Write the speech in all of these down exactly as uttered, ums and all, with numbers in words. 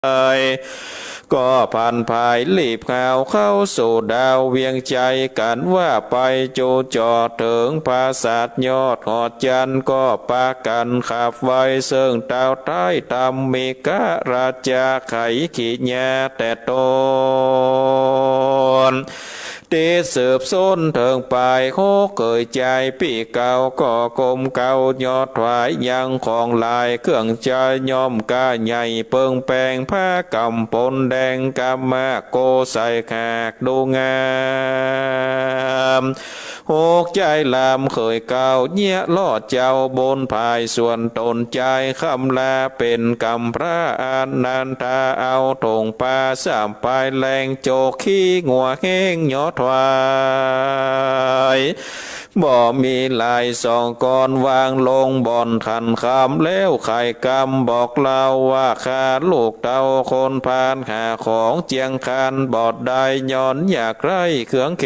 ก็ผันผายลีบขาวเข้าสู่ดาวเวียงชัย กันว่าไปจู๋จ่อเถิงปราสาทยอดหอจันทน์ ก็ปากั๋นขับไว้เซิ่งเต้าไท้ธรรมิกราชา ไขขีญาแต่ต้น ตี้สืบส้นเถิงป๋าย หกเขยจายปี้เก่า ก็ก้มเกล้ายอดถวาย ยังของหลายเครื่องใจ๊ ย่อมก้าใหญ่เปิงแป๋ง ผ้ากำปนแดงกำมาก โกใส่ขากดูงาม หกใจ๊ลำเขยเก่า เยียะลอดเจ้าบนผาย ส่วนต๋นจายคำลา เป๋นกำพร้าอานันทา เอาถงปาสามปายแลง โจกขี้งัวแห้งยอดถวาย บ่มีหลายสองก้อน วางลงบ่อนขันคำ แล้วไขกำบอกเล่าว่า ข้าลูกเต้าคนพาลหาของเจียงคานบ่ได้ ย้อนอยากได้เครื่องเข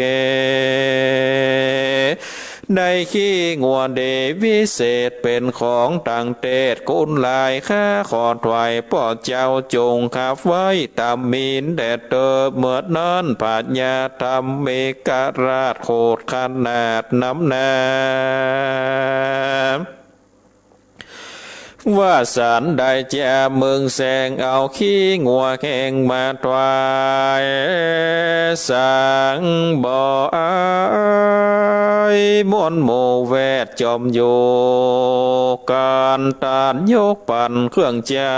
ได้ขี้งัวเด วิเศษเป๋นของต่างเตศ คุณหลาย ข้าขอถวายป้อเจ้า จงขับไว้ต๋ามมีนแด่เตอ เมื่อนั้นพญาธรรมิกราชโขดขนาดน้ำหนา ว่าสันใดจาเมืองแสง เอาขี้งัวแห้งมาถวาย สังบ่อาย มวลหมู่แวดจอมอยู่ ก๋านตานยกปั๋นเครื่องใจ๊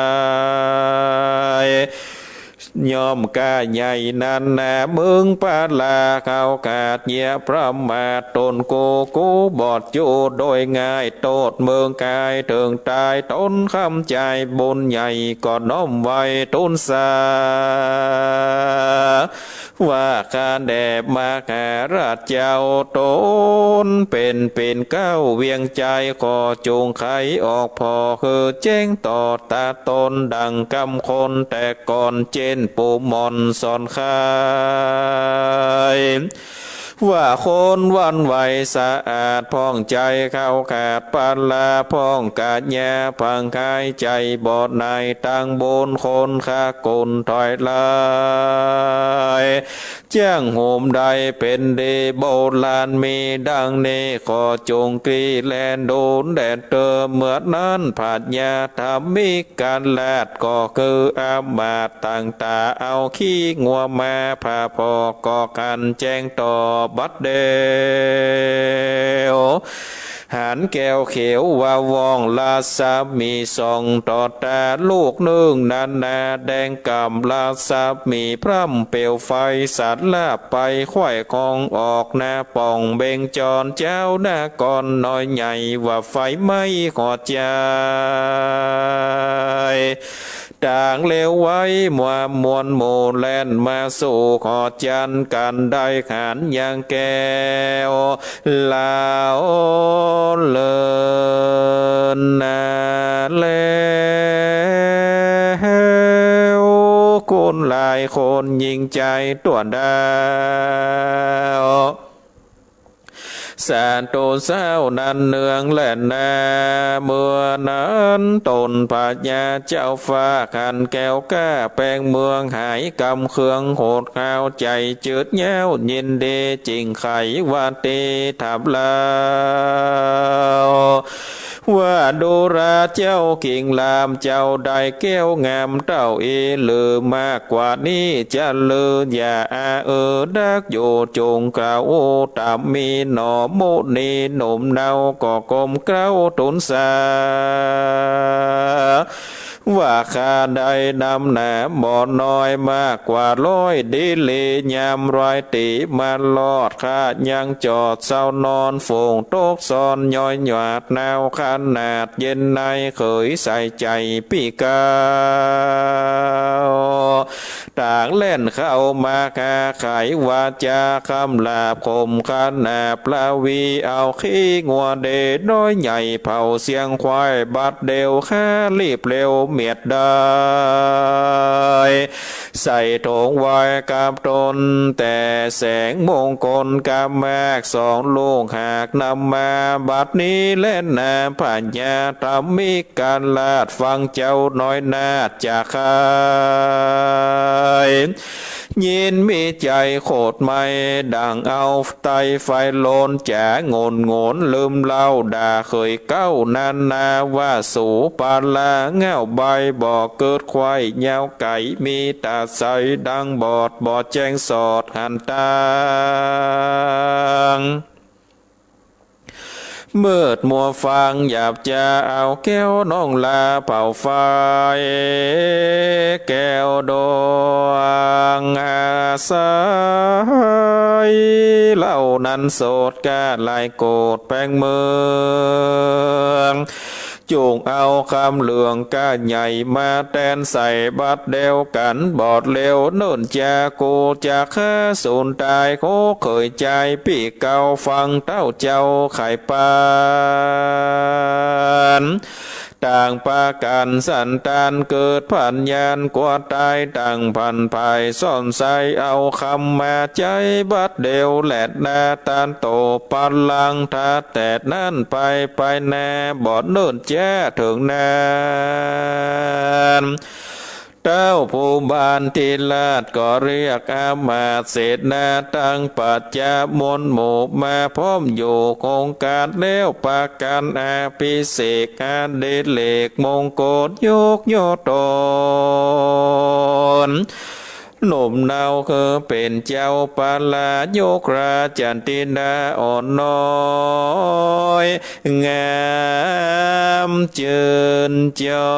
ย่อมก้าใหญ่นันนา เมืองปาลาเขาขาดเยียะประมาท ต๋นกูกูบอดอยู่โดยง่าย โต้ษเมืองกายเถิงต๋าย ต๋นคำใจ๋บุญใหญ่ ก็น้อมไหว้ทูลสา ว่าข้าแด่มหาราชเจ้า ต๋นเป๋นปิ่นเกล้าเวียงชัย ขอจงไขออกผ่อ หื้อแจ้งต่อต๋าต๋น ดั่งกำคนแต่ก่อน เจ้นปู่หม่อนสอนไข ว่าคนหวั่นไหวสะอาดผ่องใจ๋ เขาขาดปาลาพ่องกัญญา ผังหายใจ๋บ่หน่าย ตังบุญคนข้ากุนถอยหลาย จ้างโหมได้เป๋นดี โบราณมีดังนี้ ขอจงกรีแลดูแด่เตอ เมื่อนั้นพญาธรรมิกราช ก็คืออำมาตย์ต่างต๋า เอาขี้งัวมาผ่าผ่อ ก็ขันแจ้งต่อบัดเดียว หันแก้วเขียววาวว่อง รัศมีส่องต่อต๋า ลูกนึ่งนานาแดงก่ำ รัศมีพร่ำเปลวไฟ สัตว์ลาบไปไขว่คองออก หน้าป่องเบ่งจร เจ้านครน้อยใหญ่ ว่าไฟไหม้หอจันทน์ ต่างเลวไว้ มวลมวลหมู่แล่นมาสู่หอจันทน์ กันได้หันยังแก้ว ลาวเลินนาแล้ว คนหลายคนยิ่งใจ๋ตั๋วดาว สาธุเศร้านั้นเนืองแล่นนา เมื่อนั้นต๋นพญาเจ้าฟ้าขันแก้วกล้า แปงเมืองหายกำเคืองโหดห้าว ใจ๋จืดเย้ายินดีจิ่งไขว่าตี้ถามเล่า ว่าดูราเจ้ากิ่งลาม เจ้าได้แก้วงามเต้าอี้ หรือมากกว่านี้จะลือ อย่าอาเออดักอยู่ จงกล่าวต๋ามมีหนอ มุนีหนุ่มเนา ก็ก้มเกล้าทูลสา ว่าข้าได้นำหนาบ่น้อย มากกว่าร้อยดีหลี ยามร้อยตี๋มารอด ข้ายังจอดเซานอน ฝนตกซอนย้อยหยาดหนาวขนาด เย็นในเขยใส่ใจ๋ปี้เก่า ต่างแล่นเข้ามาหา ไขวาจาคำหลาบคมขนาด ประวีเอาขี้งัวเดน้อยใหญ่ เผาเสียงควายบัดเดียว ข้ารีบเร็วเมียดได้ ใส่ถงไว้กับต๋น แต่แสงมงคลกับมากสองลูก หากนำมาบัดนี้แลนา พญาธรรมิกราช ฟังเจ้าน้อยนาฏจะใค่ ยินมีใจ๋โขดไหม้ ดั่งเอาไตไฟโลน จ๋างนงนลืมเล่า ด่าเขยเก๊านานา ว่าสูปาลาเหง้าใบ บ่เกิดใคว่ยาวไก๋ มีต๋าใสดังบอด บ่แจ้งสอดหันตาง มืดมัวฟางหยาบจ๋า เอาแก้วน้องลาเผาไฟ แก้วดวงอาศัย เหล้านั้นโสดก้าหลายโกดแปงเมือง จุ่งเอาคำเหลืองก้าใหญ่มาแตนใส่บัดเดียวกั๋น บอดเร็วเนิ่นจ๋า กูจะฆ่าสูญต๋าย โคเขยจายปี้เก่า ฟังเต้าเจ้าไขปาน ต่างปากั๋นสันตานเกิดผันญาณ กั๋วต๋ายต่างผันผาย ซ่อนใสเอาคำมาใจ๊บัดเดียวแลนา ตานโตปาลังก์ ถ้าแต่นั้นไป ไปนา บ่เนิ่นแจ๊เถิงนาน เต้าผู้บานทิราชก็เรียกอามาตย์เสนา ตังปัจจามวลหมู่มาพร้อมอยู่ คงก๋านแล้วปากั๋นอภิเษก อดิเรกมงคลยกย่อต๋น หนุ่มเนาคือเป๋นเจ้าปาลายกราชธิดาอ่อนน้อย งามจื้นจอ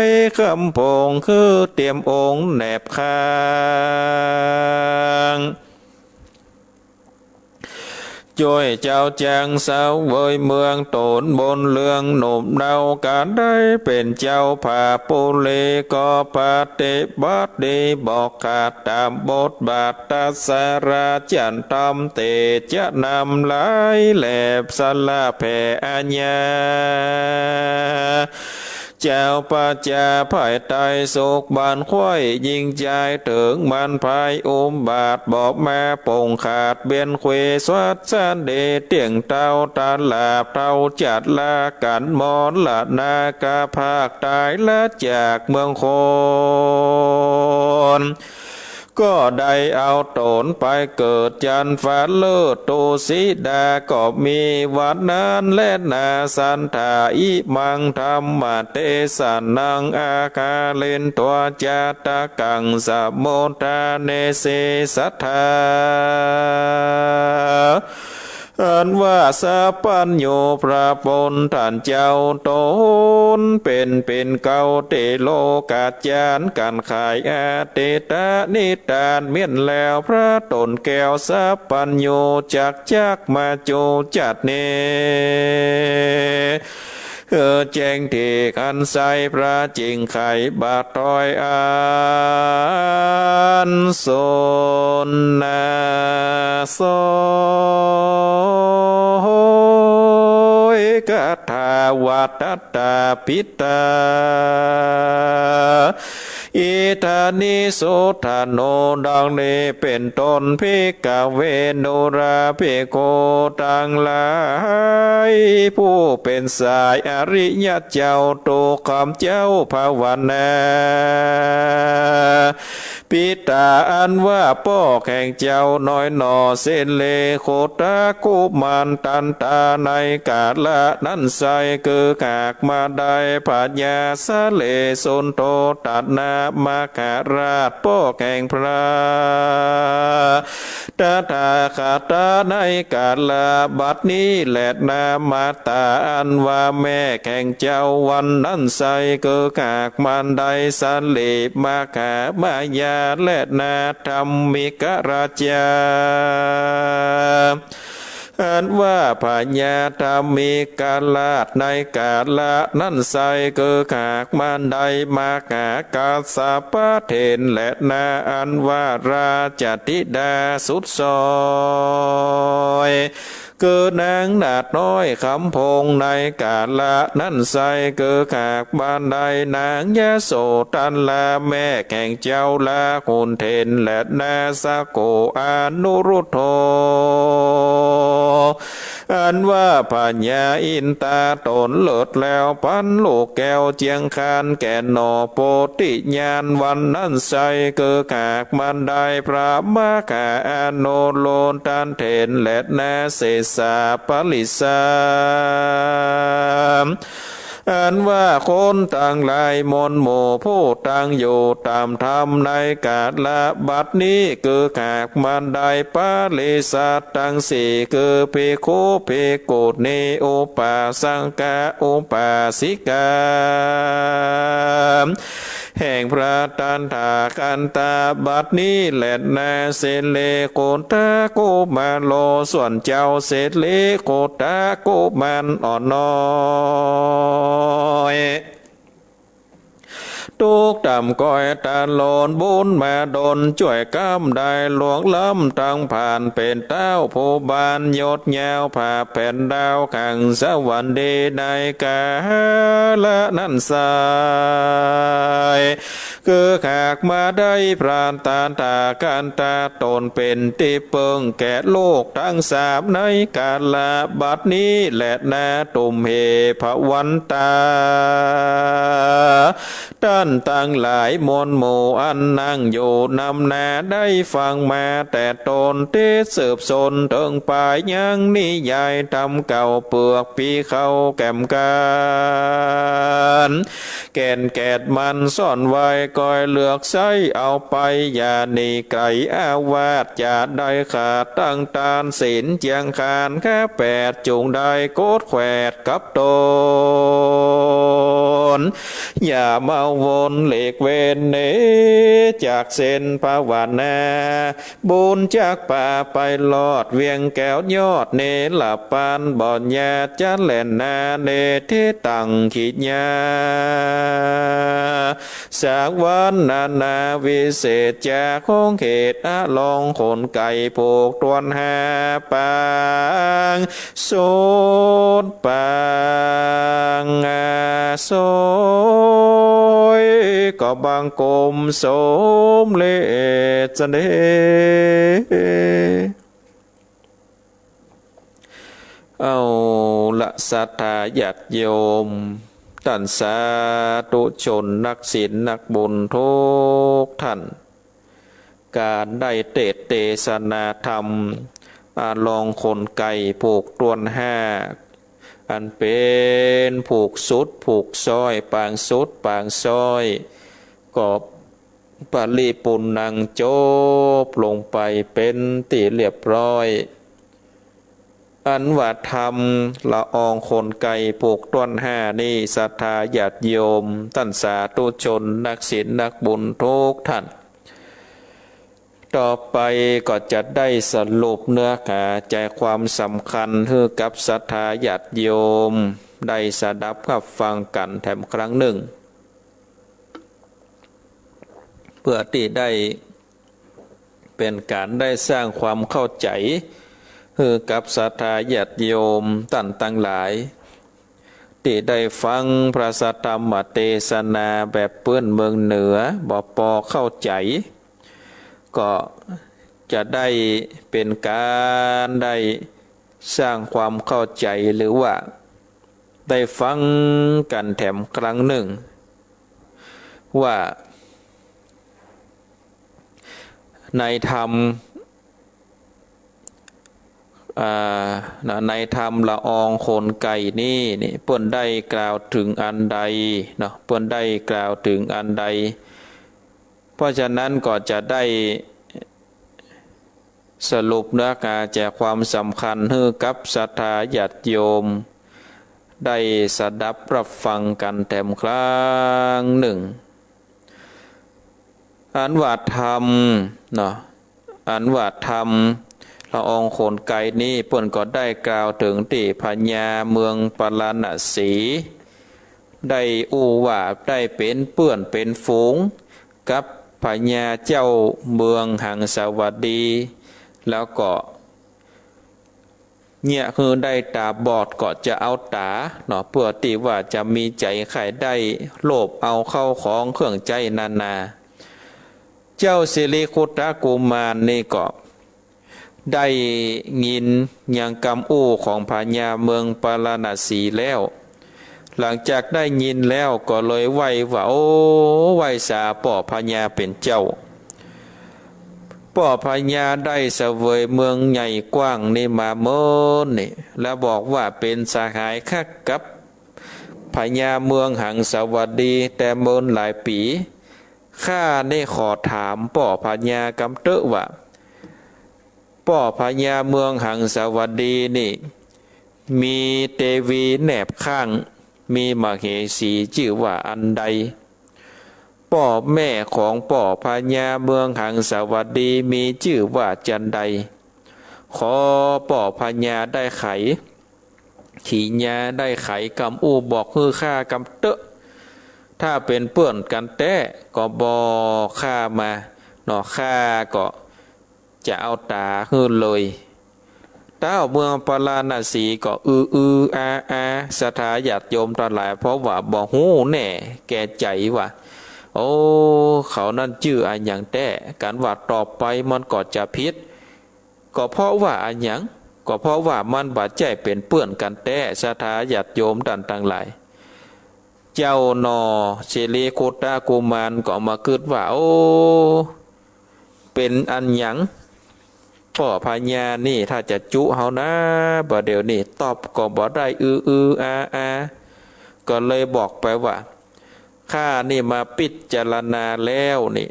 ย คำผงคือเตรียมองค์แนบข้าง จ้วยเจ้าจังเสวยเมืองต๋นบนเรือง หนุ่มเนาก๋านได้เป๋นเจ้าผาปุรี ก็ปฏิบัติดีบอกขาดต๋ามบทบาท ตัสสะราชันธรรมเตจะนำหลายแหลบสละแผ่อาญา เจ้าประจาภายใต้สุขบานไขว่ ยิ่งใจ๋เถิงมันภัยอุบาท บ่มาป่งขาดเบียนเขว สวัสดีเตี้ยงเต้าตลาดเต้าจัดละกั๋น มรณาคาภาคต๋ายละจากเมืองคน ก็ได้เอาต๋นไปเกิดจันฟ้าเลิศ ตูสีดาก็มีวันนั้นแลนา สันทาอิมังธัมมเตสะนัง อาคาลินตั๊วจาตะกัง สะมุทธาเนสีสัทธา อันว่าสัพพัญญูพระปุทธเจ้าต๋นเป๋นปิ่นเกล้าติโลกาจารย์ ก๋านไขอาทิตตนิทานเมี้ยนแล้ว พระต๋นแก้วสัพพัญญูจักจักมาจูจัดนี้ เออ แจ้งตี้คันไส้พระจิ่งไขบัดถ้อยอันสนนา สอยคาถาว่า ทัตตา ภิตตา อิทานิ สุทธาโน ดังนี้เป๋นต้น ภิกขเว ดูราภิกขุตังหลาย ผู้เป๋นสายอริยะเจ้า ตุ๊กขำเจ้าภาวนา ภิตตา อันว่าป้อแห่งเจ้าน้อยหน่อ สิริโขตกุมารตันตา ในกาละนั้นไส้ คือหากมาได้พญาสะเลสุนโทตนะมหาราช ป้อแห่งพระตถาคตา ในกาละบัดนี้แลนา มาตา อันว่าแม่แห่งเจ้าวันนั้นไส้ คือหากมาได้สะเลมหามายาแลนา ธัมมิกราชา อันว่าพญาธัมมิกราช ในกาละนั้นไส้ คือหากมาได้มหากัสสปะเถรแลนา อันว่าราชธิดาสุดซอย คือหนางนาฏน้อยคำพงในก๋าละนั้นไส้ คือหากบัดใดหนางยโสธราแม่แห่งเจ้าราหุลเถรและนาสโกอนุรุทโธ อันว่าพญาอินตาตนเลิศแล้วปันลูกแก้วเจียงคานแก่หน่อโพธิญาณวันนั้นไส้ คือหากบัดใดพระมหาอนุรุทธเถรและนาเสสาปริสา อันว่าคนตังหลายมวลหมู่ผู้ตั้งอยู่ต๋ามธรรมในก๋าละบัดนี้ คือหากบัดใดปริษัทตังสี่ คือภิกขุ ภิกขุณี อุปาสกะ อุปาสิกา แห่งพระตถาคตาบัดนี้แลนา เสเลโกตะกุมารโล ส่วนเจ้าเสเลโกตะกุมารอ่อนน้อย ตุ๊กต่ำก้อยตะโลนบุญมาดลจ้วยกำได้หลวงล้ำตังผ่านเป๋นเต้าผู้บานยศยาวผ่าแผ่นดาวขังสวรรค์ดีในก๋าละนั้นไส้ คือหากบัดใดพระตถาคตาต๋นเป๋นตี้เปิงแก่โลกตังสามในก๋าละบัดนี้แลนา ตุมเห ภวันตา ต้านตังหลายมวลหมู่อันนั่งอยู่นำหน้าได้ฟังมาแต่ต๋นเตสสืบสนเถิงป๋ายยังนิยายธรรมเก่าเปื้อปี้เข้าแก่มกั๋น แก่นแก่ดมันซ่อนไว้ก้อยเลือกใส้เอาไป อย่าหนีไก๋อาวาส จะได้ขาดตังตานศีลเจียงคานข้าแปด จุ่งได้โกดแขวดกับต๋น อย่าเมาวนหลีกเว้นหนีจากเส้นภาวนา บุญจักปาไปรอดเวียงแก้วยอดเนรปานบ่อนยาจะแล่นนาเนทิตังขิญญา สากวันนานาวิเศษจากของเหตุอลองขนไก่ผูกตวนห้าปาง สุดปางอาซอย ก็บังคมสมเร็จเสด็จ เอาละศรัทธาญาติโยม ต้านสาธุชนนักศีลนักบุญทุกท่าน ก๋านได้เตสน์เตสนาธรรม อาลองขนไก่ผูกตวนห้า อันเป๋นผูกสุดผูกซ้อย ปางสุดปางซ้อย ก็ปริปูรณ์ังจบลงไปเป๋นตี้เรียบร้อย อันว่าธรรมละอองขนไก่ผูกตวนห้านี้ ศรัทธาญาติโยม ต้านสาธุชนนักศีลนักบุญทุกท่าน ต่อไปก็จะได้สรุปเนื้อหาใจความสำคัญหื้อกับศรัทธาญาติโยมได้สดับฮับฟังกั๋นแถมครั้งนึ่ง เปื้อตี้ได้เป๋นก๋านได้สร้างความเข้าใจ๋หื้อกับศรัทธาญาติโยมต้านตังหลาย ตี้ได้ฟังพระสัทธรรมเตสนาแบบปื้นเมืองเหนือ บ่ปอเข้าใจ๋ ก็จะได้เป๋นก๋านได้สร้างความเข้าใจ๋ หรือว่าได้ฟังกั๋นแถมครั้งนึ่ง ว่า ในธรรม อ่า นะ ในธรรมละอองขนไก่นี้ นี่ เปิ้นได้กล่าวเถิงอันใดเนาะ เปิ้นได้กล่าวเถิงอันใด เพราะฉะนั้นก็จะได้สรุปเนื้อหาใจความสำคัญหื้อกับศรัทธาญาติโยมได้สดับฮับฟังกั๋นแถมครั้งนึ่ง อันว่าธรรมเนาะ อันว่าธรรมละอองขนไก่นี้ เปิ้นก็ได้กล่าวเถิงตี้พญาเมืองปาราณสี ได้อู้ว่าได้เป๋นเปื้อนเป๋นฝูงกับพญาเจ้าเมืองหังสาวดี แล้วก็ เยียะหื้อได้ต๋าบอดก็จะเอาต๋าเนาะ เปื้อตี้ว่าจะมีใจ๋ใค่ได้โลภเอาเข้าของเครื่องใจ๊นานา เจ้าสิริคุตตกุมารนี่ก็ได้ยินยังกำอู้ของพญาเมืองปาราณสีแล้ว หลังจากได้ยินแล้วก็เลยไหว้ว่า โอ้ ไหว้สาป้อพญาเป๋นเจ้า ป้อพญาได้เสวยเมืองใหญ่กว้างนี้มาเมินนี่ แล้วบอกว่าเป๋นสหายคักกับพญาเมืองหังสาวัตถีแต่เมินหลายปี๋ ข้านี่ขอถามป้อพญากำเต๊อะว่า ป้อพญาเมืองหังสาวัตถีนี่ มีเตวีแนบข้าง มีมเหสีจื้อว่าอันใด ป้อแม่ของป้อพญาเมืองหังสาวัตถีมีจื้อว่าจันใด ขอป้อพญาได้ไข ขีญาได้ไขกำอู้บอกหื้อข้ากำเต๊อะ ถ้าเป๋นเปื้อนกั๋นแต๊ก็บอกข้ามาเนาะ ข้าก็จะเอาต๋าหื้อเลย เต้าเมืองปาราณสีก็อืออืออาอา ศรัทธาญาติโยมตังหลาย เพราะว่าบ่ฮู้แน่แก่ใจ๋ว่า โอ้ เขานั้นจื้ออะหยังแต๊ กั๋นว่าต่อไปมันก็จะผิด ก็เพราะว่าอะหยัง ก็เพราะว่ามันบ่ใจ้เป๋นเปื้อนกั๋นแต๊ ศรัทธาญาติโยมต้านตังหลาย เจ้าหน่อสิริคุตตกุมารก็มากึ๊ดว่า โอ้ เป๋นอันหยัง ป้อพญานี่ถ้าจะจุเฮานา บ่าเดี่ยวนี้ตอบก็บ่ได้ อืออืออาอา ก็เลยบอกไปว่า ข้านี่มาพิจารณาแล้วนี่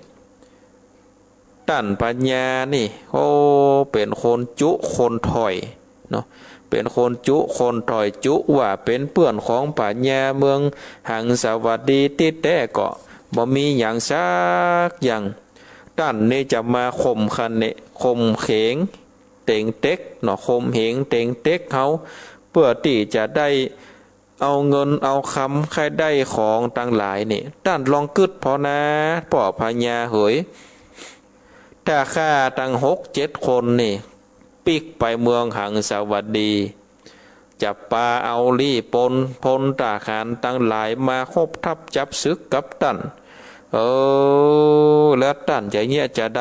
ต้านพญานี่ โอ้ เป๋นคนจุคนถ่อยเนาะ เป๋นคนจุคนถ่อย จุว่าเป๋นเปื้อนของพญาเมืองหังสาวัตถีตี้แต๊ก็บ่มีหยังสักอย่าง ต้านนี่จะมาข่มขันนี่ ข่มเหงเต็งเต็กเนาะ ข่มเหงเต็งเต็กเฮา เปื้อตี้จะได้ เอาเงินเอาคำใค่ได้ของตังหลายนี่ ต้านลองกึ๊ดผ่อนา ป้อพญาเหย ถ้าข้าตังหกเจ็ดคนนี่ ปิ๊กไปเมืองหังสาวัตถี จะปาเอาลี้ปนพลทหารตังหลายมาฮบทัพจับศึกกับต้าน เออ แล้วต้านจะเยียะจาใด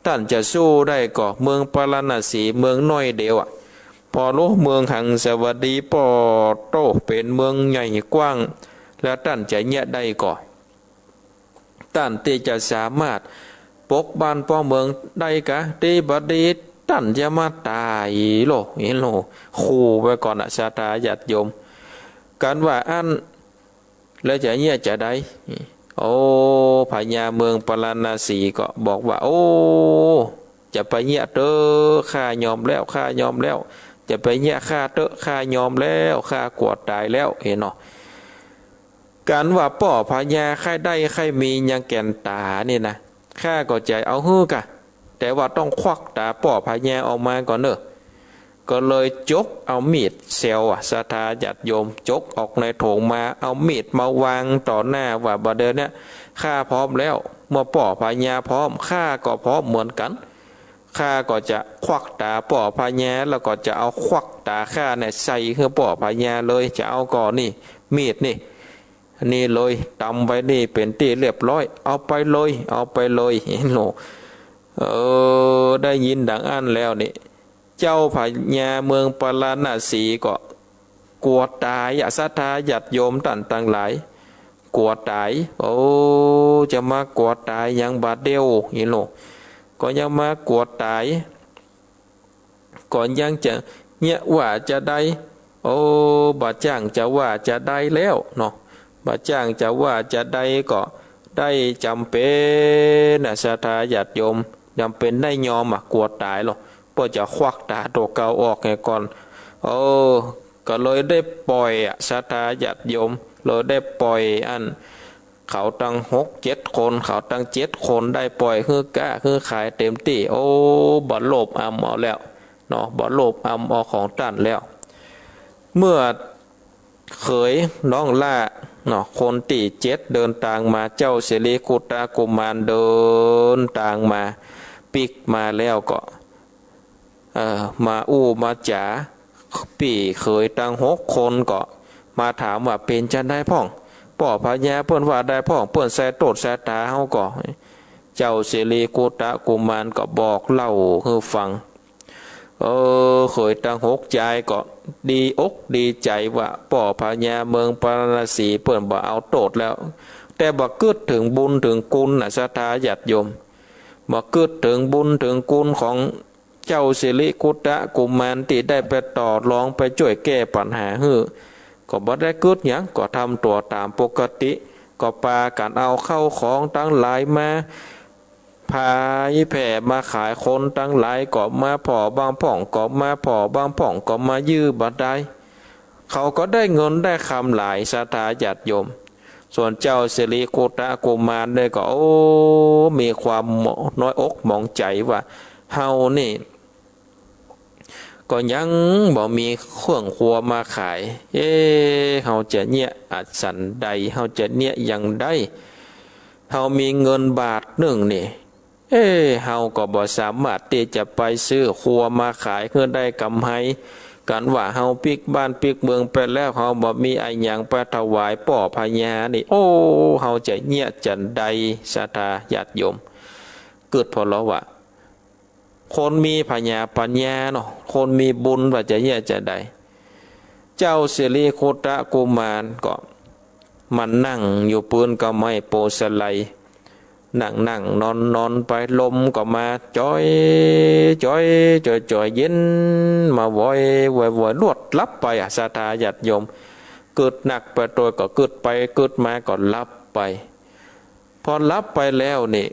ต้านจะสู้ได้ก่อ เมืองปาราณสีเมืองน้อยเดียวอะ ผ่อลู้เมืองหังสาวัตถีป้อโต้ เป๋นเมืองใหญ่กว้าง แล้วต้านจะเยียะได้ก่อ ต้านตี้จะสามารถปกบ้านป้องเมืองได้กา ตี้บ่ดีต้านจะมาต๋ายโลก เห็นโลก ขู่ไปก่อนอะ ศรัทธาญาติโยม กั๋นว่าอั้น แล้วจะเยียะจาใด โอ้ พญาเมืองปาราณสีก็บอกว่า โอ้ จะไปเยียะเต๊อะ ข้ายอมแล้ว ข้ายอมแล้ว จะไปเยียะข้าเต๊อะ ข้ายอมแล้ว ข้ากั๋วต๋ายแล้ว เห็นเนาะ กั๋นว่าป้อพญาใค่ได้ใค่มียังแก่นต๋านี่นะ ข้าก็จะเอาหื้อกา แต่ว่าต้องควักต๋าป้อพญาออกมาก่อนเน่อ ก็เลยจกเอามีดแซวอะ ศรัทธาญาติโยม จกออกในโถงมา เอามีดมาวางต่อหน้าว่า บ่าเดี่ยวนี้ข้าพร้อมแล้ว เมื่อป้อพญาพร้อม ข้าก็พร้อมเหมือนกั๋น ข้าก็จะควักต๋าป้อพญา แล้วก็จะเอาควักต๋าข้าเนี่ยใส่หื้อป้อพญาเลย จะเอาก่อนี่ มีดนี่ นี่เลย ตำไว้นี่เป๋นตี้เรียบร้อย เอาไปเลย เอาไปเลย เห็นโลก เออ ได้ยินดังอั้นแล้วนี่ เจ้าพญาเมืองปาราณสีก็กั๋วต๋ายอะ ศรัทธาญาติโยมต้านตังหลาย กั๋วต๋าย โอ้ จะมากั๋วต๋ายหยังบ่าเดี่ยว เห็นโลก ก็ยังมากั๋วต๋าย ก็ยังจะเยียะว่าจาใด โอ้ บ่าจ้างจะว่าจาใดแล้วเนาะ บ่าจ้างจะว่าจาใดก็ได้จ๋ำเป๋นอะ ศรัทธาญาติโยม จ๋ำเป๋นได้ยอมอะ กั๋วต๋ายโลก เปื้อจะควักต๋าตั๋วเก่าออกเหียก่อน เออ ก็เลยได้ป่อยอะ ศรัทธาญาติโยม เลยได้ป่อยอั้น เขาตังหกเจ็ดคน เขาตังเจ็ดคนได้ป่อยหื้อก๊าหื้อขายเต๋มตี้ โอ้ บ่โลภอำเอาแล้วเนาะ บ่โลภอำเอาของต้านแล้ว เมื่อเขยน้องหล้าเนาะ คนตี้เจ็ดเดินตางมา เจ้าสิริคุตตกุมารเดินตางมา ปิ๊กมาแล้วก็ เอ่อ มาอู้มาจ๋า ปี้เขยตังหกคนก็มาถามว่า เป๋นจาใดพ่อง ป้อพญาเปิ้นว่าใดพ่อง เปิ้นใส่โต้ษใส่ตราเฮาก่อ เจ้าสิริคุตตะกุมารก็บอกเล่าหื้อฟัง เออ เขยตังหกจายก็ดีอกดีใจ๋ว่า ป้อพญาเมืองพาราณสีเปิ้นบ่เอาโต้ษแล้ว แต่บ่กึ๊ดเถิงบุญเถิงคุณน่ะ ศรัทธาญาติโยม บ่กึ๊ดเถิงบุญเถิงคุณของเจ้าสิริคุตตะกุมารตี้ได้ไปต่อรองไปจ้วยแก้ปัญหาหื้อ ก็บ่ได้กึ๊ดหยัง ก็ทำตั๋วต๋ามปกติ ก็ปากั๋นเอาเข้าของตังหลายมา ผายแผ่มาขาย คนตังหลายก็มาผ่อบางพ่อง ก็มาผ่อบางพ่อง ก็มายื้อบ่ได้ เขาก็ได้เงินได้คำหลาย ศรัทธาญาติโยม ส่วนเจ้าสิริคุตตะกุมารเนี่ยก็ โอ้ มีความน้อยอกหมองใจ๋ว่า เฮานี่ ก็ยังบ่มีเครื่องครัวมาขาย เอ๊ะ เฮาจะเยียะอันสันใด เฮาจะเยียะอย่างใด เฮามีเงินบาทนึ่งนี่ เอ๊ะ เฮาก็บ่สามารถตี้จะไปซื้อครัวมาขายหื้อได้ก๋ำไร กั๋นว่าเฮาปิ๊กบ้านปิ๊กเมืองไปแล้ว เฮาบ่มีอะหยังไปถวายป้อพญานี่ โอ้ เฮาจะเยียะจันใด ศรัทธาญาติโยม กึ๊ดผ่อลอว่า คนมีผญาปัญญาเนาะ คนมีบุญว่าจะเยียะจันใด เจ้าสิริคุตตะกุมารก็มานั่งอยู่ปื๊นเก๊าไม้โพธิ์สะไล นั่งๆ นอนๆ ไป ลมก็มาจ๋อยๆ จ๋อยๆ เย็นมา วอยๆ วอยๆ ลวดหลับไปอะ ศรัทธาญาติโยม กึ๊ดนักไปตวยก็กึ๊ดไปกึ๊ดมาก็หลับไป พอหลับไปแล้วนี่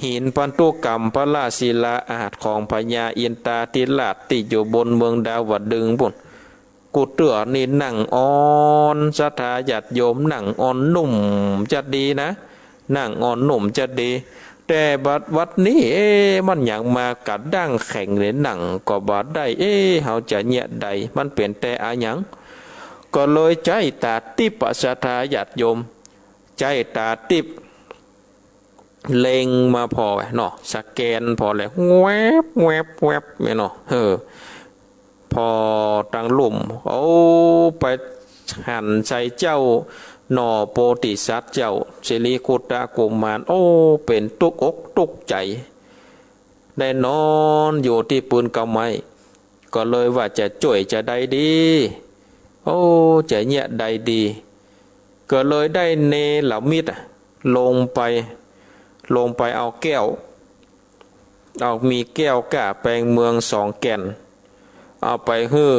หินพันธุกรรมพระราชศิลาอาสน์ของพญาอินทราธิราชตี้อยู่บนเมืองดาวดึงส์ปู้น กู้เตื้อนี่นั่งอ่อน ศรัทธาญาติโยม นั่งอ่อนนุ่มจะดีนะ นั่งอ่อนนุ่มจะดี แต่บัดวัดนี้ เอ๊ะ มันหยังมากระด้างแข็งเลย นั่งก็บ่ได้ เอ๊ะ เฮาจะเยียะใด มันเป๋นแต่อะหยัง ก็เลยใจ๊ต๋าติ๊บอะ ศรัทธาญาติโยม ใจ๊ต๋าติ๊บ เล็งมาผ่อเนาะ สแกนผ่อเลย แวบ แวบ แวบ เนี่ยเนาะ เออ ผ่อตังลุ่ม เอาไปหันใส่เจ้าหน่อโพธิสัตว์ เจ้าสิริคุตตะกุมาร โอ้ เป๋นตุ๊กอกตุ๊กใจ๋ ได้นอนอยู่ตี้ปื๊นเก๊าไม้ ก็เลยว่าจะจ้วยจะใดดี โอ้ จะเยียะใดดี ก็เลยได้เนรมิตอะ ลงไป ลงไปเอาแก้ว เอามีแก้วก้าแปงเมืองสองแก่น เอาไปหื้อ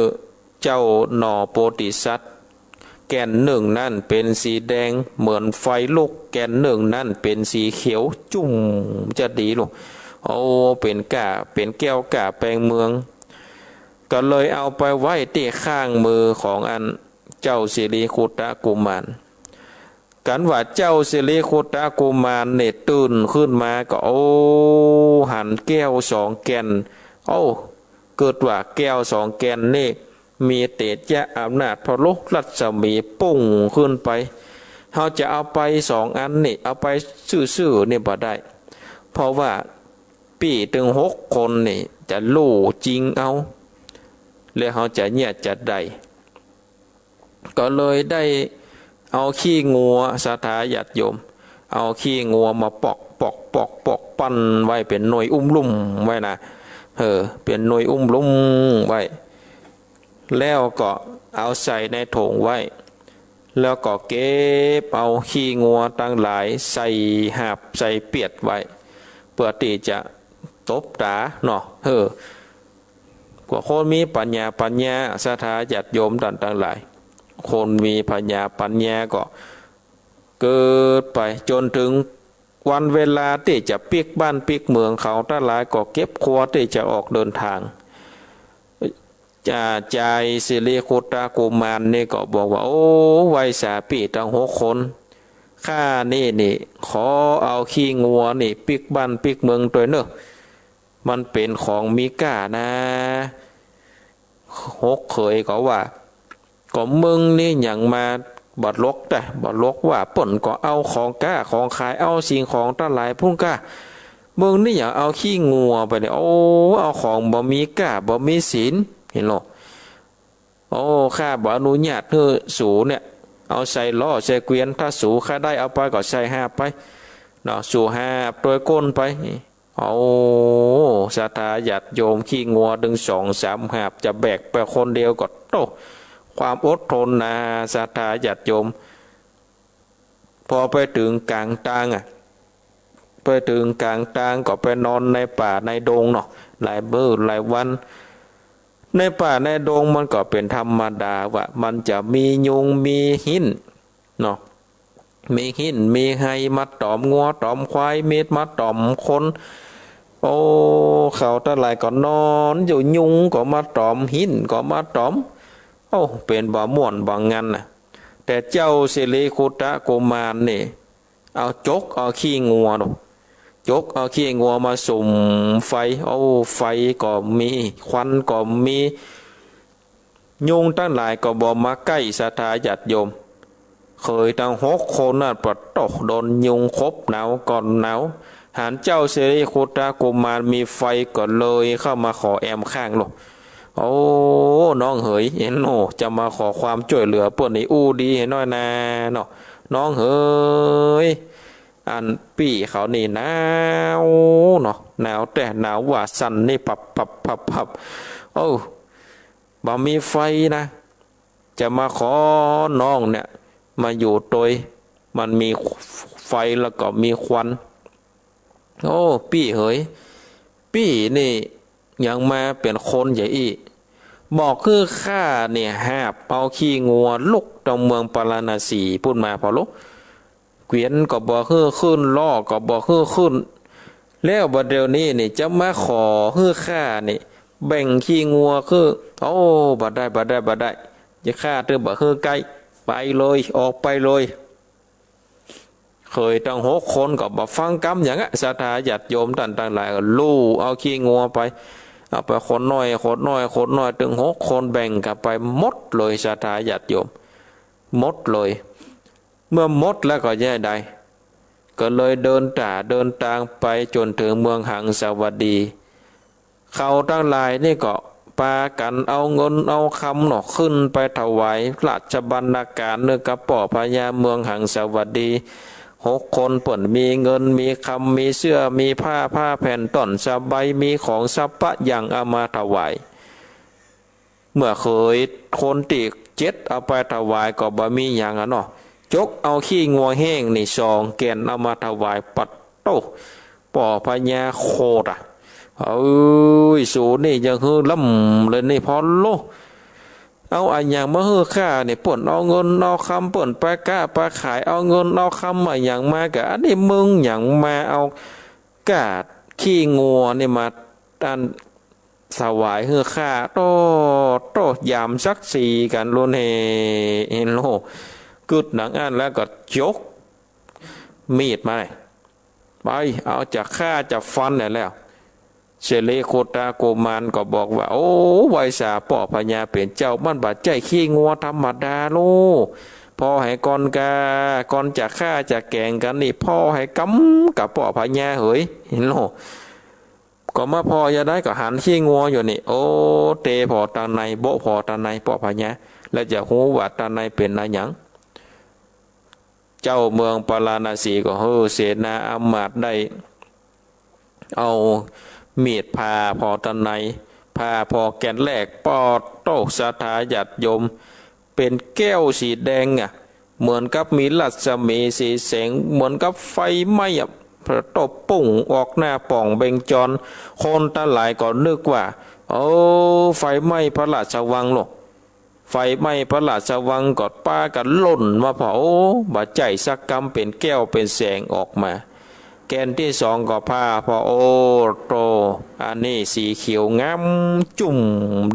เจ้าหน่อโพธิสัตว์ แก่นนึ่งนั้นเป๋นสีแดงเหมือนไฟลุก แก่นนึ่งนั้นเป๋นสีเขียวจุ่มจะดีลูก โอ้ เป๋นก้า เป๋นแก้วก้าแปงเมือง ก็เลยเอาไปไว้ตี้ข้างมือของอันเจ้าสิริคุตตะกุมาร กั๋นว่าเจ้าสิริคุตตะกุมารเนี่ยตื่นขึ้นมาก็ โอ้ หันแก้วสองแก่น โอ้ กึ๊ดว่าแก้วสองแก่นนี่ มีเตจจะอำนาจพลุรัศมีปุ้งขึ้นไป เฮาจะเอาไปสองอันนี่ เอาไปซื่อๆ นี่บ่ได้ เพราะว่าปี้ตึงหกคนนี่จะลู่จิงเอา แล้วเฮาจะเยียะจันใด ก็เลยได้เอาขี้งัว ศรัทธาญาติโยม เอาขี้งัวมาปอก ปอก ปอก ปอก ปั้นไว้เป๋นหน่วยอุ้มลุ่มไว้นะ เออ เป๋นหน่วยอุ้มลุ่มไว้ แล้วก็เอาใส่ในถุงไว้ แล้วก็เก็บเอาขี้งัวตังหลายใส่หาบใส่เปียดไว้ เปื้อตี้จะตบต๋าเนาะ เออ กว่าคนมีผญาปัญญา ศรัทธาญาติโยมต้านตังหลาย คนมีผญาปัญญาก็เกิดไปจ๋นเถิงวันเวลาตี้จะปิ๊กบ้านปิ๊กเมือง เขาตังหลายก็เก็บครัวตี้จะออกเดินตาง จายสิริคุตตะกุมารนี่ก็บอกว่า โอ้ ไหว้สาปี้ตังหกคน ข้านี่นี่ ขอเอาขี้งัวนี่ปิ๊กบ้านปิ๊กเมืองตวยเน่อ มันเป๋นของมีก้านะ หกเขยก็ว่า ก็มึงนี่หยังมาบ่หลกตะ บ่หลกว่า เปิ้นก็เอาของก้าของขาย เอาสิ่งของตังหลายปู้นก้า มึงนี่หยังเอาขี้งัวไปเนี่ย โอ้ เอาของบ่มีก้าบ่มีศีล หันก่อ โอ้ ข้าบ่อนุญาตหื้อสูเนี่ย เอาใส่ล้อใส่เกวียน ถ้าสูใค่ได้เอาไปก็ใส่หาบไป เนาะ สูหาบตวยก้นไป เอา ศรัทธาญาติโยม ขี้งัวตึงสองสามหาบ จะแบกไปคนเดียวก็ โต้ ความอดทนนา ศรัทธาญาติโยม พอไปเถิงก๋างตางอะ ไปเถิงก๋างตางก็ไปนอนในป่าในดงเนาะ หลายมื้อหลายวัน ในป่าในดงมันก็เป๋นธรรมดาว่า มันจะมียุงมีหิ้นเนาะ มีหิ้นมีไฮมาต๋อมงัวต๋อมควาย มีมาต๋อมคน โอ้ เขาตังหลายก็นอนอยู่ ยุงก็มาต๋อม หิ้นก็มาต๋อม โอ้ เป๋นบ่ม่วนบ่งันน่ะ แต่เจ้าสิริคุตตะกุมารนี่ เอาจกเอาขี้งัวเนาะ จกเอาขี้งัวมาสุมไฟ โอ้ ไฟก็มี ควันก็มี ยุงตังหลายก็บ่มาใก้ ศรัทธาญาติโยม เขยตังหกคนนั้นปะโต้ โดนยุงขบหนาวก็หนาว หันเจ้าสิริคุตตะกุมารมีไฟก็เลยเข้ามาขอแอมข้างโลด โอ้ น้องเหย หันก่อ จะมาขอความจ้วยเหลือเปิ้นนี่อู้ดีหื้อหน้อยนาเนาะ น้องเหย อันปี้เขานี่หนาวเนาะ หนาวแต๊ หนาวว่าสั่นนี่ปับปับปับปับ โอ้ บ่มีไฟนะ จะมาขอน้องเนี่ย มาอยู่ตวย มันมีไฟแล้วก็มีควัน โอ้ ปี้เหย ปี้นี่ยังมาเป๋นคนใหญ่อี้ บอกหื้อข้าเนี่ยหาบเอาขี้งัวลุกตังเมืองปาราณสีปุ้นมา ผ่อลุก เกวียนก็บ่หื้อขึ้น ล้อก็บ่หื้อขึ้น แล้วบัดเดี๋ยวนี้นี่จะมาขอหื้อข้านี่แบ่งขี้งัวคือ โอ้ บ่ได้ บ่ได้ บ่ได้ จะข้าตึงบ่หื้อใก้ ไปเลย ออกไปเลย เขยตังหกคนก็บ่ฟังกำหยังอะ ศรัทธาญาติโยมต้านตังหลายก็ลู่เอาขี้งัวไป เอาไปคนน้อย คนน้อย คนน้อย ตึงหกคนแบ่งกั๋นไปหมดเลย ศรัทธาญาติโยม หมดเลย เมื่อหมดแล้วก็จะใด ก็เลยเดินต๋าเดินตางไปจ๋นเถิงเมืองหังสาวดี เขาตังหลายนี่ก็ปากั๋นเอาเงินเอาคำเนาะ ขึ้นไปถวายราชบรรณาการเนืองกับป้อพญาเมืองหังสาวดี หกคนเปิ้นมีเงินมีคำ มีเสื้อมีผ้า ผ้าแผ่นต้อนสบาย มีของสัพพะอย่างเอามาถวาย เมื่อเขยคนตี้เจ็ดเอาไปถวายก็บ่มีหยังอะเนาะ จกเอาขี้งัวแห้งนี่สองแก่นเอามาถวาย ปัดโต้ ป้อพญาโขดอะ เอ้ย สูนี่ยังหื้อล้ำเลยนี่ ผ่อลุก เอาอะหยังมาหื้อข้านี่ เปิ้นเอาเงินเอาคำ เปิ้นไปก๊าไปขาย เอาเงินเอาคำอะหยังมา กะอันนี้มึงหยังมาเอาก๊าขี้งัวนี่มา อัน ถวายหื้อข้า โต้ โต้ หยามศักดิ์ศรีกั๋นลุนเฮ หันก่อ กึ๊ดหนังอั้นแล้วก็ยกมีดมาเลย ไป เอาจะฆ่าจะฟันแหละแล้ว สิริคุตตะกุมารก็บอกว่า โอ้ ไหว้สาป้อพญาเป๋นเจ้า มันบ่ใจ้ขี้งัวธรรมดาโล ผ่อหื้อก่อนกา ก่อนจะฆ่าจะแก๋งกั๋นนี่ ผ่อหื้อกำกับป้อพญาเหย หันก่อ ก็มาผ่อจะใดก็หันขี้งัวอยู่นี่ โอ้ เตะผ่อตางใน โบ๊ะผ่อตางใน ป้อพญา แล้วจะฮู้ว่าตางในเป๋นอะหยัง เจ้าเมืองปาราณสีก็หื้อเสนาอามาตย์ได้เอามีดผ่าผ่อตางใน ผ่าผ่อแก่นแรก ปัดโต้ ศรัทธาญาติโยม เป๋นแก้วสีแดงอะ เหมือนกับมีรัศมีสีแสง เหมือนกับไฟไหม้อะ ปัดโต้ ปุ้งออกหน้าป่องเบ่งจร คนตังหลายก็นึกว่า โอ้ ไฟไหม้พระราชวังโลด ไฟไหม้พระราชวังก็ปากั๋นล่นมาผ่อ โอ้ บ่ใจ้สักกำ เป๋นแก้วเป๋นแสงออกมา แก่นตี้สองก็ผ่าผ่อ โอ้โต้ อันนี้สีเขียวงามจุ่ม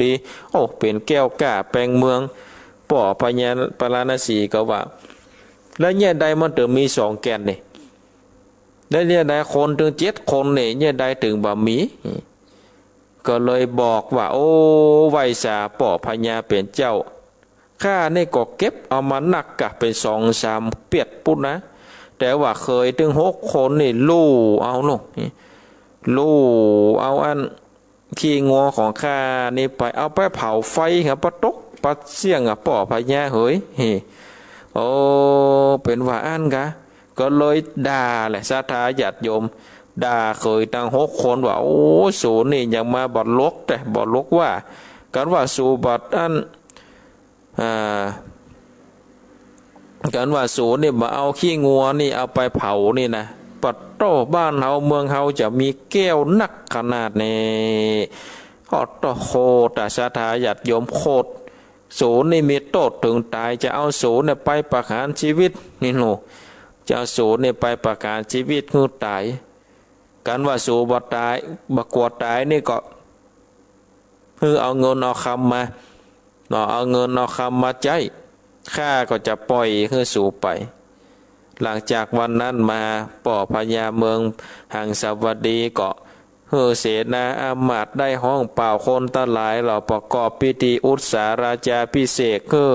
ดี โอ้ เป๋นแก้วกล้าแป๋งเมือง ป้อพญาปาราณสีก็ว่า แล้วเยียะใดมันเถิงมีสองแก่นนี่ แล้วเยียะใดคนตึงเจ็ดคนนี่ เยียะใดเถิงบ่มี ก็เลยบอกว่า โอ้ ไหว้สาป้อพญาเป๋นเจ้า ข้านี่ก็เก็บเอามานักกะเป๋นสองสามเปียดปุ้นนะ แต่ว่าเขยตึงหกคนนี่ลู่เอาโลด ลู่เอาอันขี้งัวของข้านี่ไป เอาไปเผาไฟ ครับ ปะตกปะเสี้ยง อะ ป้อพญาเหย เฮ้ โอ้ เป๋นว่าอั้นกา ก็เลยด่าแหละ ศรัทธาญาติโยม ด่าเขยตังหกคนว่า โอ้ สูนี่ยังมาบ่หลกแต๊ บ่หลกว่า กันว่าสูบ่อัน อ่า กันว่าสูนี่บ่เอาขี้งัวนี่เอาไปเผานี่นะ ปะโต้ บ้านเฮาเมืองเฮาจะมีแก้วนักขนาดนี้ โอ้โต้ โคตร อะ ศรัทธาญาติโยม โคตร สูนี่มีโต้ษเถิงต๋าย จะเอาสูเนี่ยไปประหารจีวิตนี่หนู จะเอาสูนี่ไปประหารจีวิตหื้อต๋าย กันว่าสูบ่ต๋าย บ่กั๋วต๋ายนี่ก็ หื้อเอาเงินเอาคำมา เนาะ เอาเงินเอาคำมาใจ๊ ข้าก็จะป่อยหื้อสูไป หลังจากวันนั้นมา ป้อพญาเมืองหังสาวดีก็ หื้อเสนาอามาตย์ได้ฮ้องเป่าคนตังหลาย แล้วประกอบพิธีอุตสาราจาภิเษก หื้อ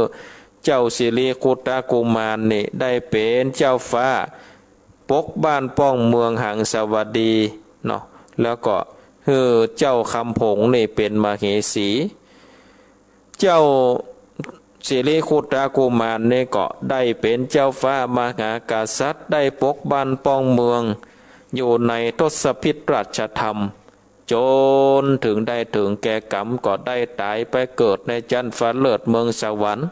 เจ้าสิริคุตตกุมารนี่ได้เป๋นเจ้าฟ้า ปกบ้านป้องเมืองหังสาวดีเนาะ แล้วก็หื้อเจ้าคำผงนี่เป๋นมเหสี เจ้าสิริคุตตกุมารนี่ก็ได้เป๋นเจ้าฟ้ามหากษัตริย์ ได้ปกบ้านป้องเมืองอยู่ในทศพิธราชธรรม จ๋นเถิงได้เถิงแก่กรรม ก็ได้ต๋ายไปเกิดในจั๊นฟ้าเลิศเมืองสวรรค์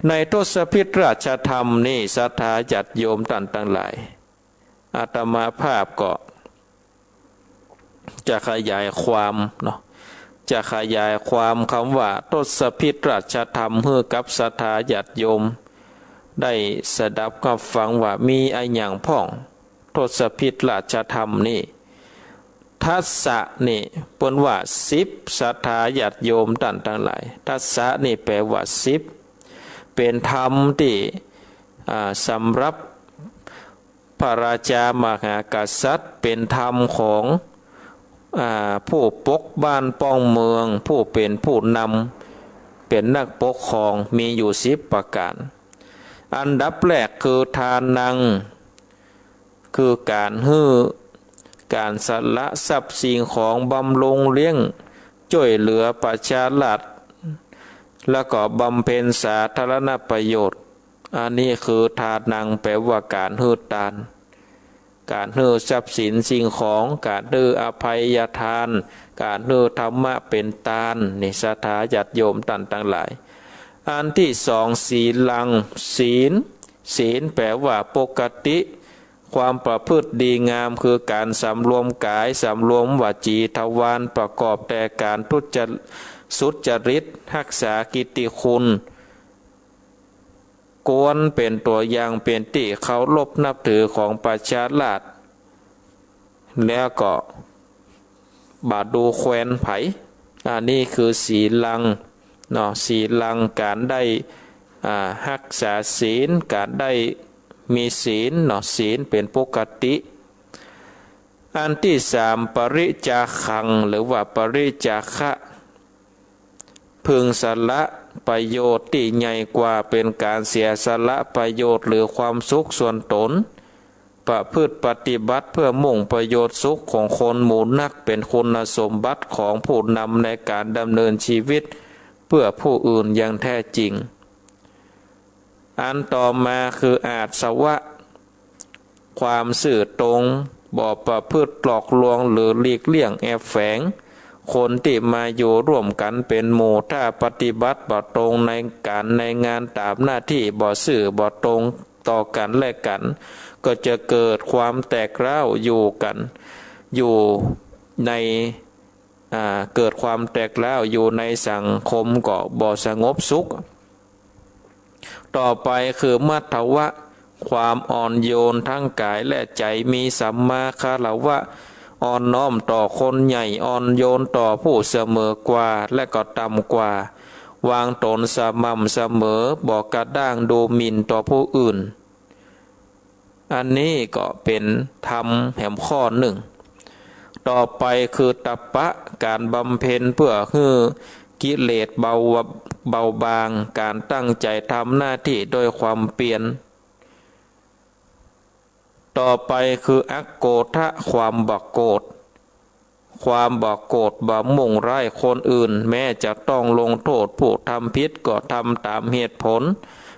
ในทศพิธราชธรรมนี่ ศรัทธาญาติโยมต้านตังหลาย อาตมาภาพก็จะขยายความเนาะ จะขยายความกำว่าทศพิธราชธรรมหื้อกับศรัทธาญาติโยมได้สดับกับฟังว่ามีอะหยังพ่อง ทศพิธราชธรรมนี่ ทัสสะนี่เปิ้นว่าสิบ ศรัทธาญาติโยมต้านตังหลาย ทัสสะนี่แปล๋ว่าสิบ เป๋นธรรมตี้ อ่า สำหรับ พระราชามหากษัตริย์ เป๋นธรรมของ อ่า ผู้ปกบ้านป้องเมือง ผู้เป๋นผู้นำ เป๋นนักปกครอง มีอยู่สิบประก๋าน อันดับแรกคือทานัง คือก๋านหื้อ ก๋านสละทรัพย์สิ่งของบำรุงเลี้ยงจ้วยเหลือประชาราษฎร์ แล้วก็บำเพ็ญสาธารณประโยชน์ อันนี้คือทานัง แปล๋ว่าก๋านหื้อตาน ก๋านหื้อทรัพย์สินสิ่งของ ก๋านหื้ออภัยทาน ก๋านหื้อธรรมะเป๋นตาน นี่ศรัทธาญาติโยมต้านตังหลาย อันตี้สอง ศีลัง ศีล ศีลแปล๋ว่าปกติ ความประพฤติดีงาม คือก๋านสำรวมก๋าย สำรวมวจี ทวารประกอบแต่ก๋านทุจริต สุจริต ฮักษากิตติคุณ กวนเป๋นตั๋วอย่าง เป๋นตี้เคารพนับถือของประชาราษฎร์ แล้วก็บ่ดูแควนใผ อันนี้คือศีลังเนาะ ศีลัง ก๋านได้ อ่า ฮักษาศีล ก๋านได้มีศีลเนาะ ศีลเป๋นปกติ อันตี้สาม ปริจจาคัง หรือว่าปริจจาคะ พึงสละประโยชน์ตี้ใหญ่กว่า เป๋นก๋านเสียสละประโยชน์หรือความสุขส่วนตน ประพฤติปฏิบัติเพื่อมุ่งประโยชน์สุขของคนหมู่นัก เป๋นคุณสมบัติของผู้นำในก๋านดำเนินชีวิตเพื่อผู้อื่นอย่างแท้จริง อันต่อมาคืออาสวะ ความซื่อตรง บ่ประพฤติหลอกลวงหรือหลีกเลี่ยงแอบแฝง คนตี้มาอยู่ร่วมกั๋นเป๋นหมู่ ถ้าปฏิบัติบ่ตรงในก๋านในงานต๋ามหน้าตี้ บ่ซื่อบ่ตรงต่อกั๋นและกั๋น ก็จะเกิดความแตกร้าวอยู่กั๋น อยู่ใน อ่า เกิดความแตกร้าวอยู่ในสังคมก็บ่สงบสุข ต่อไปคือมัทธวะ ความอ่อนโยนทั้งก๋ายและใจ๋ มีสัมมาคารวะ อ่อนน้อมต่อคนใหญ่ อ่อนโยนต่อผู้เสมอกว่าและก็ต่ำกว่า วางตนสม่ำเสมอ บ่กระด้างดูหมิ่นต่อผู้อื่น อันนี้ก็เป๋นธรรมแหมข้อนึ่ง ต่อไปคือตัปปะ ก๋านบำเพ็ญเพื่อหื้อกิเลสเบา เบาบาง ก๋านตั้งใจ๋ทำหน้าตี้ด้วยความเปียร ต่อไปคืออโกธะ ความบ่โกรธ ความบ่โกรธบ่มุ่งร้ายคนอื่น แม้จะต้องลงโต้ษผู้ทำผิดก็ทำต๋ามเหตุผล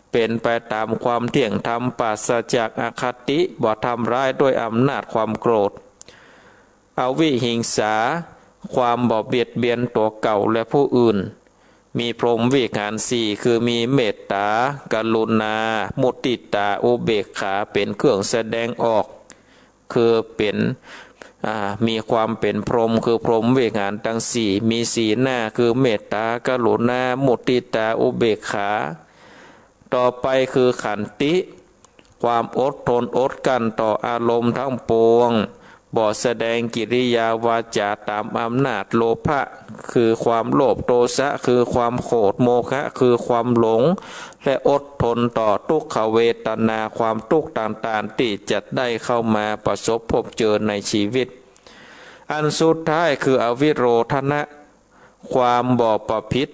เป๋นไปต๋ามความเที่ยงธรรม ปราศจากอคติ บ่ทำร้ายด้วยอำนาจความโกรธ อวิหิงสา ความบ่เบียดเบียนตั๋วเก่าและผู้อื่น มีพรหมวิหารสี่ คือมีเมตต๋า กรุณา มุติตา อุเบกขา เป๋นเครื่องแสดงออก คือเป๋น อ่า มีความเป๋นพรหม คือพรหมวิหารตังสี่ มีสี่หน้า คือเมตต๋า กรุณา มุติตา อุเบกขา ต่อไปคือขันติ ความอดทนอดกลั้นต่ออารมณ์ทั้งปวง บ่แสดงกิริยาวาจาต๋ามอำนาจ โลภะ คือความโลภ โทสะ คือความโกรธ โมหะ คือความหลง และอดทนต่อทุกขเวทนา ความทุกข์ต่างๆ ตี้จะได้เข้ามาประสบพบเจอในชีวิต อันสุดท้ายคืออวิโรธนะ ความบ่ประพฤติ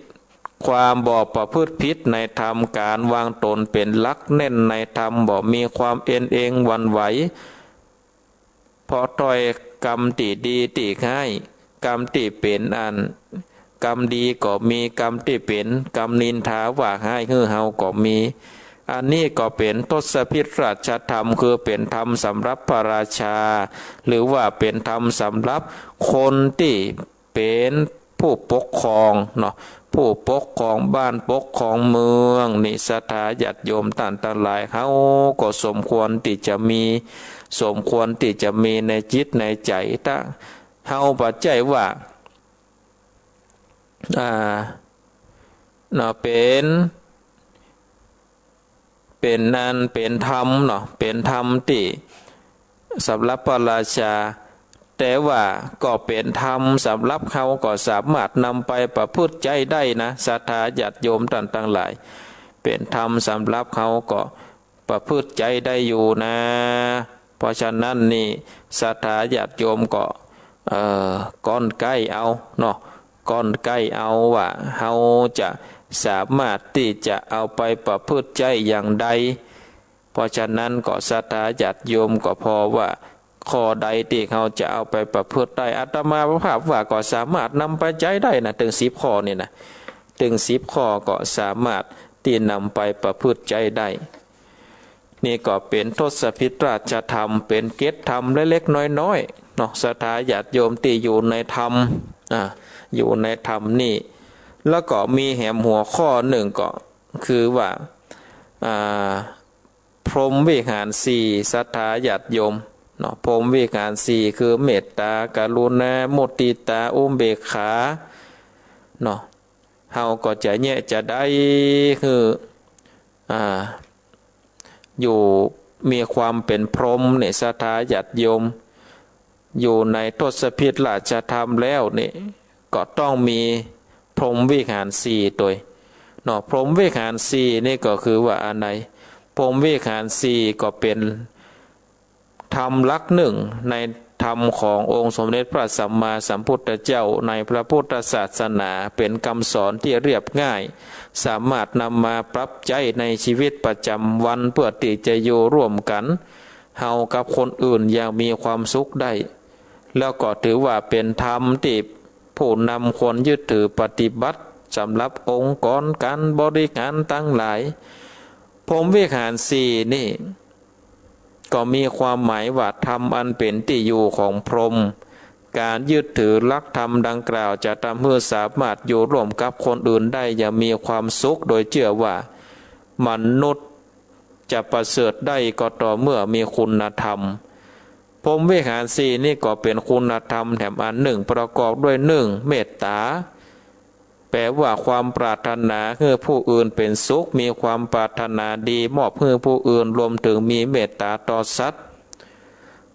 ความบ่ประพฤติผิดในธรรม ก๋านวางต๋นเป๋นหลักแน่นในธรรม บ่มีความเอนเองหวั่นไหว เพราะถ้อยกำตี้ดีตี้ฮ้าย กำตี้เป๋นอัน กำดีก็มี กำตี้เป๋นกำนินทาว่าฮ้ายหื้อเฮาก็มี อันนี้ก็เป๋นทศพิธราชธรรม คือเป๋นธรรมสำหรับพระราชา หรือว่าเป๋นธรรมสำหรับคนตี้เป๋นผู้ปกครองเนาะ ผู้ปกครองบ้านปกครองเมืองนี่ ศรัทธาญาติโยมต้านตังหลาย เฮาก็สมควรตี้จะมี สมควรตี้จะมีในจิตในใจ๋ ถ้าเฮาบ่ใจ้ว่า อ่า เนาะ เป๋น เป๋นอัน เป๋นธรรมเนาะ เป๋นธรรมตี้สำหรับพระราชา แต่ว่าก็เป๋นธรรมสำหรับเฮา ก็สามารถนำไปประพฤติใจ๊ได้นะ ศรัทธาญาติโยมต้านตังหลาย เป๋นธรรมสำหรับเฮาก็ประพฤติใจ๊ได้อยู่นะ เพราะฉะนั้นนี่ ศรัทธาญาติโยมก็ เอ่อ ก้อนใก้เอาเนาะ ก้อนใก้เอาว่าเฮาจะสามารถตี้จะเอาไปประพฤติใจ๊อย่างใด เพราะฉะนั้นก็ศรัทธาญาติโยมก็ผ่อว่าข้อใดตี้เฮาจะเอาไปประพฤติได้ อาตมาภาพว่าก็สามารถนำไปใจ๊ได้นะ ตึงสิบข้อนี่นะ ตึงสิบข้อก็สามารถตี้นำไปประพฤติใจ๊ได้ นี่ก็เป๋นทศพิธราชธรรม เป๋นเกตธรรมเล็กๆ น้อยๆ เนาะ ศรัทธาญาติโยมตี้อยู่ในธรรม อ่า อยู่ในธรรมนี่ แล้วก็มีแหมหัวข้อนึ่งก็คือว่า อ่า พรหมวิหารสี่ ศรัทธาญาติโยมเนาะ พรหมวิหารสี่ คือเมตตา กรุณา มุติตา อุเบกขา เนาะ เฮาก็จะแยะจะได้คือ อ่า อยู่มีความเป๋นพรหมเนี่ย ศรัทธาญาติโยม อยู่ในทศพิธราชธรรมแล้วเนี่ย ก็ต้องมีพรหมวิหารสี่ตวย เนาะ พรหมวิหารสี่นี่ก็คือว่าอันใด พรหมวิหารสี่ก็เป๋น ธรรมหลักนึ่งในธรรมขององค์สมเด็จพระสัมมาสัมพุทธเจ้า ในพระพุทธศาสนา เป๋นกำสอนตี้เรียบง่าย สามารถนำมาปรับใจ๊ในชีวิตประจ๋ำวัน เปื้อตี้จะอยู่ร่วมกั๋น เฮากับคนอื่นอย่างมีความสุขได้ แล้วก็ถือว่าเป๋นธรรมตี้ผู้นำควรยึดถือปฏิบัติ สำหรับองค์กรก๋านบริหารตังหลาย พรหมวิหารสี่นี่ ก็มีความหมายว่าธรรมอันเป๋นตี้อยู่ของพรหม ก๋านยึดถือหลักธรรมดังกล่าวจะทำหื้อสามารถอยู่ร่วมกับคนอื่นได้อย่างมีความสุข โดยเจื้อว่ามนุษย์จะประเสริฐได้ก็ต่อเมื่อมีคุณธรรม พรหมวิหารสี่นี่ก็เป๋นคุณธรรมแถมอันนึ่ง ประกอบด้วยนึ่ง เมตตา แปลว่าความปรารถนาหื้อผู้อื่นเป๋นสุข มีความปรารถนาดีมอบหื้อผู้อื่น รวมเถิงมีเมตตาต่อสัตว์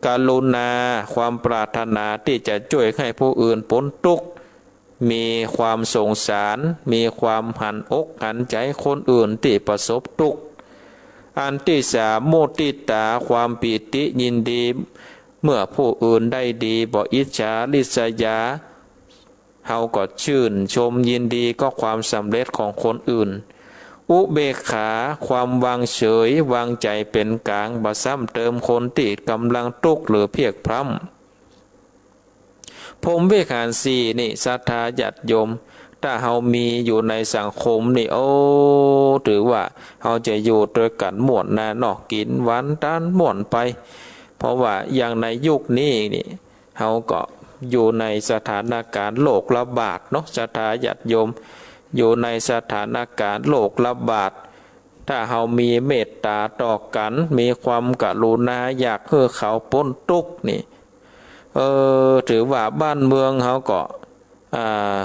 กรุณา ความปรารถนาตี้จะจ้วยหื้อผู้อื่นป๊นตุ๊กข์ มีความสงสาร มีความหันอกหันใจ๋คนอื่นตี้ประสบตุ๊กข์ อันตี้สาม มุติตา ความปีติยินดี เมื่อผู้อื่นได้ดี บ่อิจฉาริษยา เฮาก็ชื่นชมยินดีกับความสำเร็จของคนอื่น อุเบกขา ความวางเฉย วางใจ๋เป๋นก๋าง บ่ซ้ำเติมคนตี้ก่ำลังตุ๊กข์หรือเพลียกพล้ำ พรหมวิหารสี่นี่ ศรัทธาญาติโยม ถ้าเฮามีอยู่ในสังคมนี่ โอ้ ถือว่าเฮาจะอยู่ตวยกั๋นม่วนนาเนาะ กิ๋นหวานตานม่วนไป เพราะว่าอย่างในยุคนี้นี่ เฮาก็อยู่ในสถานการณ์โรคระบาดเนาะ ศรัทธาญาติโยม อยู่ในสถานการณ์โรคระบาด ถ้าเฮามีเมตต๋าต่อกั๋น มีความกรุณาอยากหื้อเขาป๊นตุ๊กข์นี่ เออ ถือว่าบ้านเมืองเฮาก็ อ่า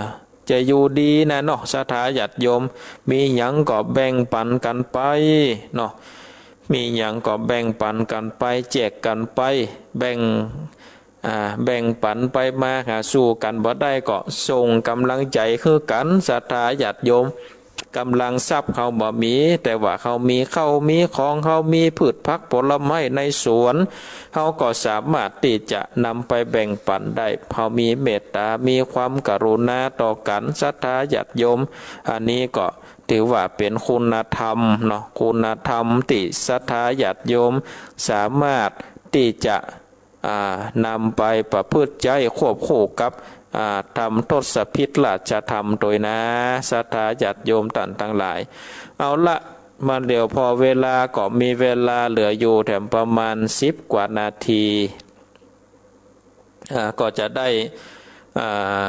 จะอยู่ดีนาเนาะ ศรัทธาญาติโยม มีหยังก็แบ่งปั๋นกั๋นไปเนาะ มีหยังก็แบ่งปั๋นกั๋นไป แจกกั๋นไป แบ่ง อ่า แบ่งปั๋นไป มาหาสู่กั๋นบ่ได้ก็ส่งก๋ำลังใจ๋หื้อกั๋น ศรัทธาญาติโยม ก๋ำลังทรัพย์เฮาบ่มี แต่ว่าเฮามีข้าวมีของ เฮามีพืชผักผลไม้ในสวน เฮาก็สามารถตี้จะนำไปแบ่งปั๋นได้ เฮามีเมตต๋า มีความกรุณาต่อกั๋น ศรัทธาญาติโยม อันนี้ก็ถือว่าเป๋นคุณธรรมเนาะ คุณธรรมตี้ศรัทธาญาติโยมสามารถตี้จะ อ่า นำไปประพฤติใจ๊ควบคู่กับ อ่า ธรรมทศพิธราชธรรมตวยนา ศรัทธาญาติโยมต้านตังหลาย เอาละ มาเดี๋ยวพอเวลาก็มีเวลาเหลืออยู่แถมประมาณสิบกว่านาที อ่า ก็จะได้ อ่า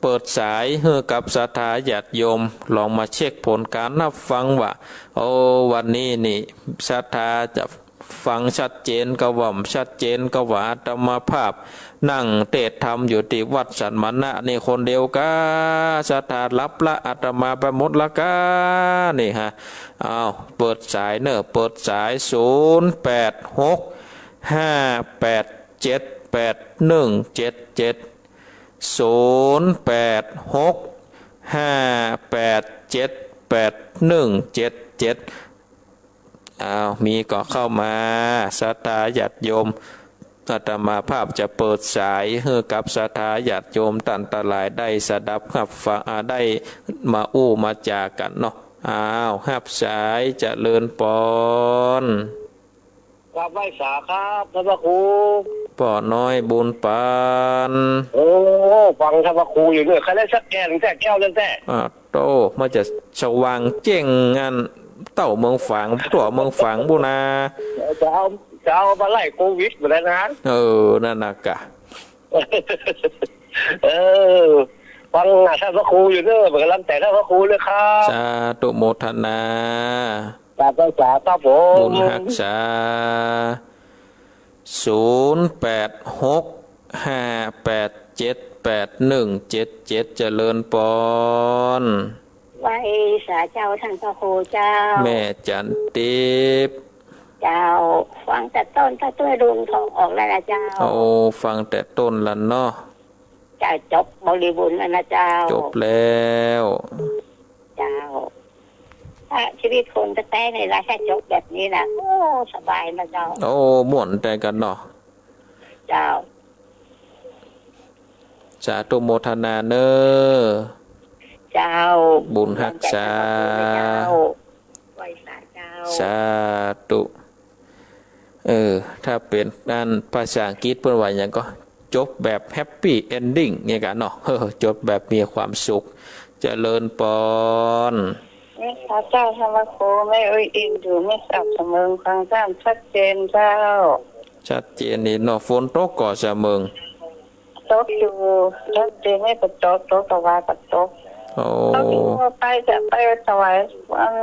เปิดสายหื้อกับศรัทธาญาติโยม ลองมาเช็คผลก๋านฮับฟังว่า โอ้ วันนี้นี่ศรัทธาจะฟังชัดเจนกาว่าบ่ชัดเจนกาว่า อาตมาภาพนั่งเตสน์ธรรมอยู่ตี้วัดสันมณะนี่คนเดียวกา ศรัทธาหลับละ อาตมาไปหมดละกา นี่ฮะ อ้าว เปิดสายเน่อ เปิดสาย ศูนย์แปดหก ห้าแปดเจ็ด แปดหนึ่งเจ็ดเจ็ด ศูนย์แปดหก ห้าแปดเจ็ด แปดหนึ่งเจ็ดเจ็ด อ้าว มีก็เข้ามา ศรัทธาญาติโยม อาตมาภาพจะเปิดสายหื้อกับศรัทธาญาติโยมต้านตังหลายได้สดับฮับฟัง อ่า ได้มาอู้มาจ๋ากั๋นเนาะ อ้าว ฮับสาย เจริญปอน กราบไหว้สาครับ ต้านพระครู ป้อน้อยบุญปัน โอ้ ฟังต้านพระครูอยู่เน่อ ใค่ได้สักแก้วนึ่งแต๊ แก้วนึ่งแต๊ อ่า โต้ มันจะสว่างแจ้งอันเต้าเมืองฝาง ตั๋วเมืองฝางปู้นา จะเอา จะเอามาไล่โควิดหมดแล้วนะ เออ นั่นน่ะกะ เออ ฟังต้านพระครูอยู่เน่อ เป๋นก๋ำลังใจ๋ต้านพระครูเลยครับ สาธุโมทนา กราบไหว้สาครับผม บุญฮักษา ศูนย์แปดหก ห้าแปดเจ็ด แปดหนึ่งเจ็ดเจ็ด เจริญปอน ไหว้สาเจ้าต้านพระครูเจ้า แม่จันทิพย์ เจ้า ฟังแต่ต้น ถ้าต้วยลุงทองออกแล้วนะเจ้า โอ้ ฟังแต่ต้นละเนาะ จะจบบริบูรณ์แล้วนะเจ้า จบแล้ว เจ้า ถ้าชีวิตคนแต๊ๆ นี่นะ ถ้าจบแบบนี้นะ โอ้ สบายนะเจ้า โอ้ ม่วนแต๊กั๋นเนาะ เจ้า สาธุโมทนาเน่อ เจ้า บุญฮักษา เจ้า ไหว้สาเจ้า สาธุ เออ ถ้าเป๋นอันภาษาอังกฤษเปิ้นว่าหยังก็ จบแบบแฮปปี้เอนดิ้ง เนี่ยกั๋นเนาะ เออ จบแบบมีความสุข เจริญปอน เมตตาเจ้าต้านพระครู แม่อุ๊ยอินอยู่แม่สอดสะเมิง ฟังต้านชัดเจนเจ้า ชัดเจนดีเนาะ ฝนตกก่อสะเมิง ตกอยู่ ชัดเจน แม่ก็ตก ตกตะวายก็ตก โอ้ ตกอยู่ ไปจะไปถวาย อัน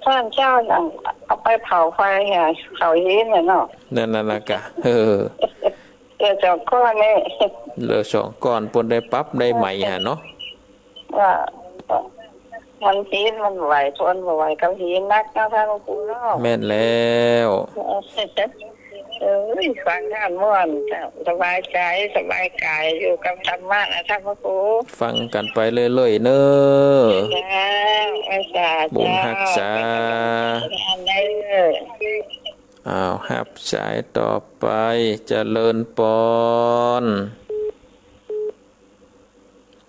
ต้านเจ้าอย่าง เอาไปเผาไฟเนี่ย เขาหินเนี่ยเนาะ นั่นน่ะนะกะ เออ เหลือสองก้อนนี่ เหลือสองก้อน เปิ้นได้ปรับได้ใหม่หั้นเนาะ ว่า มันหินมันบ่ไหว ทนบ่ไหวกับหินนักเนาะต้านครูเนาะ แม่นแล้ว เอ้ย ฟังต้านม่วน สบายใจ๋ สบายก๋าย อยู่กับธรรมะนะต้านพระครู ฟังกั๋นไปเรื่อยๆ เน่อ เจ้า ไหว้สา บุญฮักษา เจ้า อันใดเน่อ อ้าว ฮับสายต่อไป เจริญปอน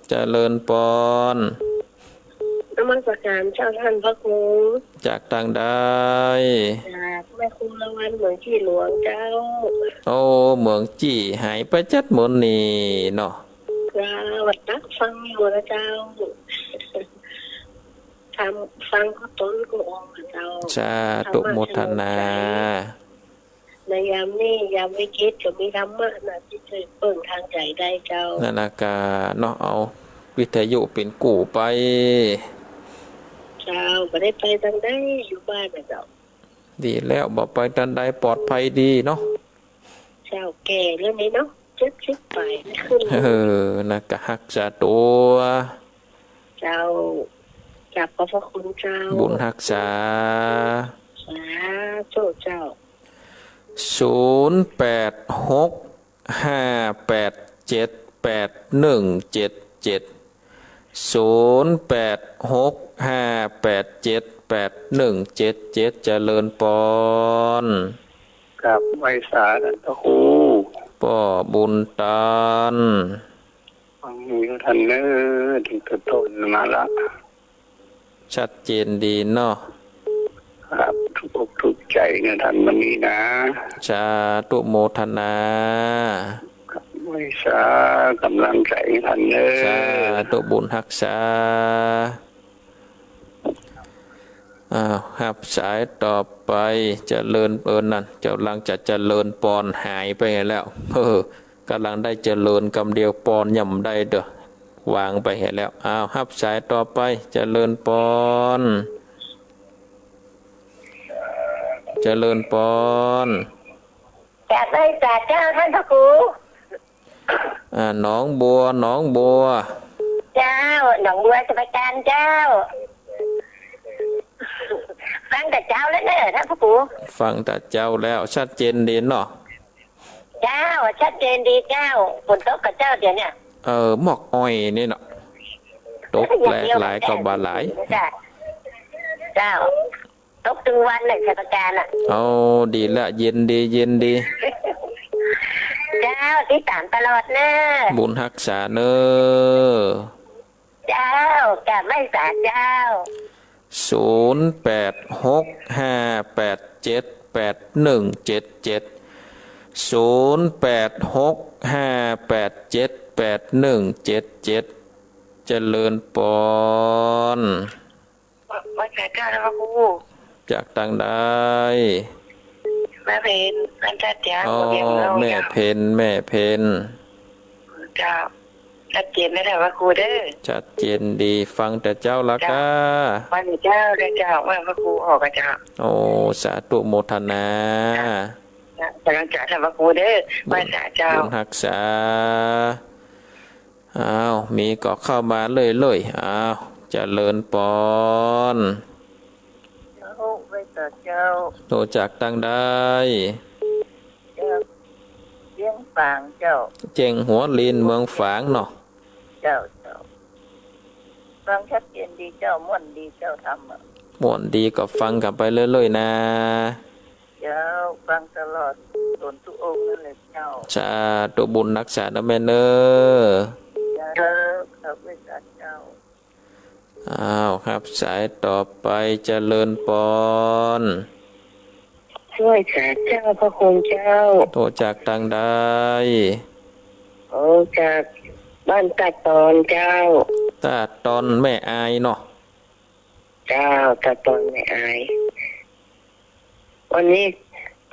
เจริญปอน มัสการเจ้าต้านพระครู จากตางใด จากแม่ครูละวันเหมืองจี้หลวงเจ้า โอ้ เหมืองจี้หายไปจั๊ดหมดนี่เนาะ เจ้า ตักฟังอยู่นะเจ้า ทำฟังก็ตนก็ออกนะเจ้า สาธุโมทนา ในยามนี้ยามวิกฤตก็มีธรรมะนะตี้จะเปิ้งตางใจ๋ได้เจ้า นั่นละกาเนาะ เอาวิทยุเป๋นกู้ไป เจ้า บ่ได้ไปตางใดอยู่บ้านนะเจ้า ดีแล้ว บ่ไปตางใดปลอดภัยดีเนาะ เจ้า แก่แล้วนี่เนาะ เจ็ดสิบป๋ายขึ้น เออ นะกาฮักษาตั๋ว เจ้า กราบขอบพระคุณเจ้า บุญฮักษา สาธุเจ้า ศูนย์แปดหกห้าแปดเจ็ดแปดหนึ่งเจ็ดเจ็ด ศูนย์แปดหกห้าแปดเจ็ดแปดหนึ่งเจ็ดเจ็ด เจริญปอน กราบไหว้สาต้านพระครู ป้อบุญตัน ฟังอยู่ต้านเน้อ ตั้งแต่ต้นมาละ ชัดเจนดีเนาะ ครับ ถูกอกถูกใจ๋เน้อต้านวันนี้นะ สาธุโมทนา ครับ ไหว้สา ก๋ำลังใจ๋ต้านเน้อ สาธุบุญฮักษา อ้าว ฮับสายต่อไป เจริญ เออ นั่น ก๋ำลังจะเจริญปอน หายไปแล้ว เออ ก๋ำลังได้เจริญกำเดียว ปอนยังบ่ได้เต๊อะ วางไปเหียแล้ว อ้าว ฮับสายต่อไป เจริญปอน เจริญปอน กราบไหว้สาเจ้าต้านพระครู อ่า หนองบัว หนองบัว เจ้า หนองบัวสมุทรปราการเจ้า ฟังแต่เจ๊าแล้วเน้อต้านพระครู ฟังแต่เจ๊าแล้ว ชัดเจนดีเนาะ เจ้า ชัดเจนดีเจ้า ฝนตกก่อเจ้าเดี๋ยวนี้ เออ หมอกอ้อยนี่เนาะ ตกแหลกหลายก็บ่าหลาย เจ้า ตกตึงวันเลยสมุทรปราการอะ โอ้ ดีละ เย็นดี เย็นดี เจ้า ติดต๋ามตลอดเน้อ บุญฮักษาเน้อ เจ้า กราบไหว้สาเจ้า ศูนย์แปดหกห้าแปดเจ็ดแปดหนึ่งเจ็ดเจ็ด ศูนย์แปดหกห้าแปดเจ็ดแปดหนึ่งเจ็ดเจ็ด เจริญปอน ไหว้สาเจ้าต้านพระครู จากตางใด แม่เพ็ญ บ้านท่าเตียง อ๋อ เวียงเมือง แม่เพ็ญ แม่เพ็ญ เจ้า ชัดเจนแล้วเน้อพระครูเน้อ ชัดเจนดี ฟังแต่เจ๊าละก้า ฟังแต่เจ๊าละเจ้า ไหว้พระครูออกอะเจ้า โอ้ สาธุโมทนา เจ้า ก๋ำลังใจ๋ต้านพระครูเน้อ ไหว้สาเจ้า บุญฮักษา อ้าว มีก็เข้ามาเรื่อยๆ อ้าว เจริญปอน เจ้า ไหว้สาเจ้า โตจากตางใด จากเจียงฝางเจ้า เจียงหัวลินเมืองฝางเนาะ เจ้า เจ้า ฟังชัดเจนดีเจ้า ม่วนดีเจ้าธรรมอะ ม่วนดีก็ฟังกั๋นไปเรื่อยๆ นะ เจ้า ฟังตลอด ตนทุกองค์นั่นแหละเจ้า สาธุบุญฮักษาเน้อแม่เน้อ เจ้า ขอบคุณเจ้า อ้าว ฮับสายต่อไป เจริญปอน ไหว้สาเจ้าพระคุณเจ้า โตจากตางใด โอ้ จากบ้านตาดตอนเจ้า ตาดตอนแม่อายเนาะ เจ้า ตาดตอนแม่อาย วันนี้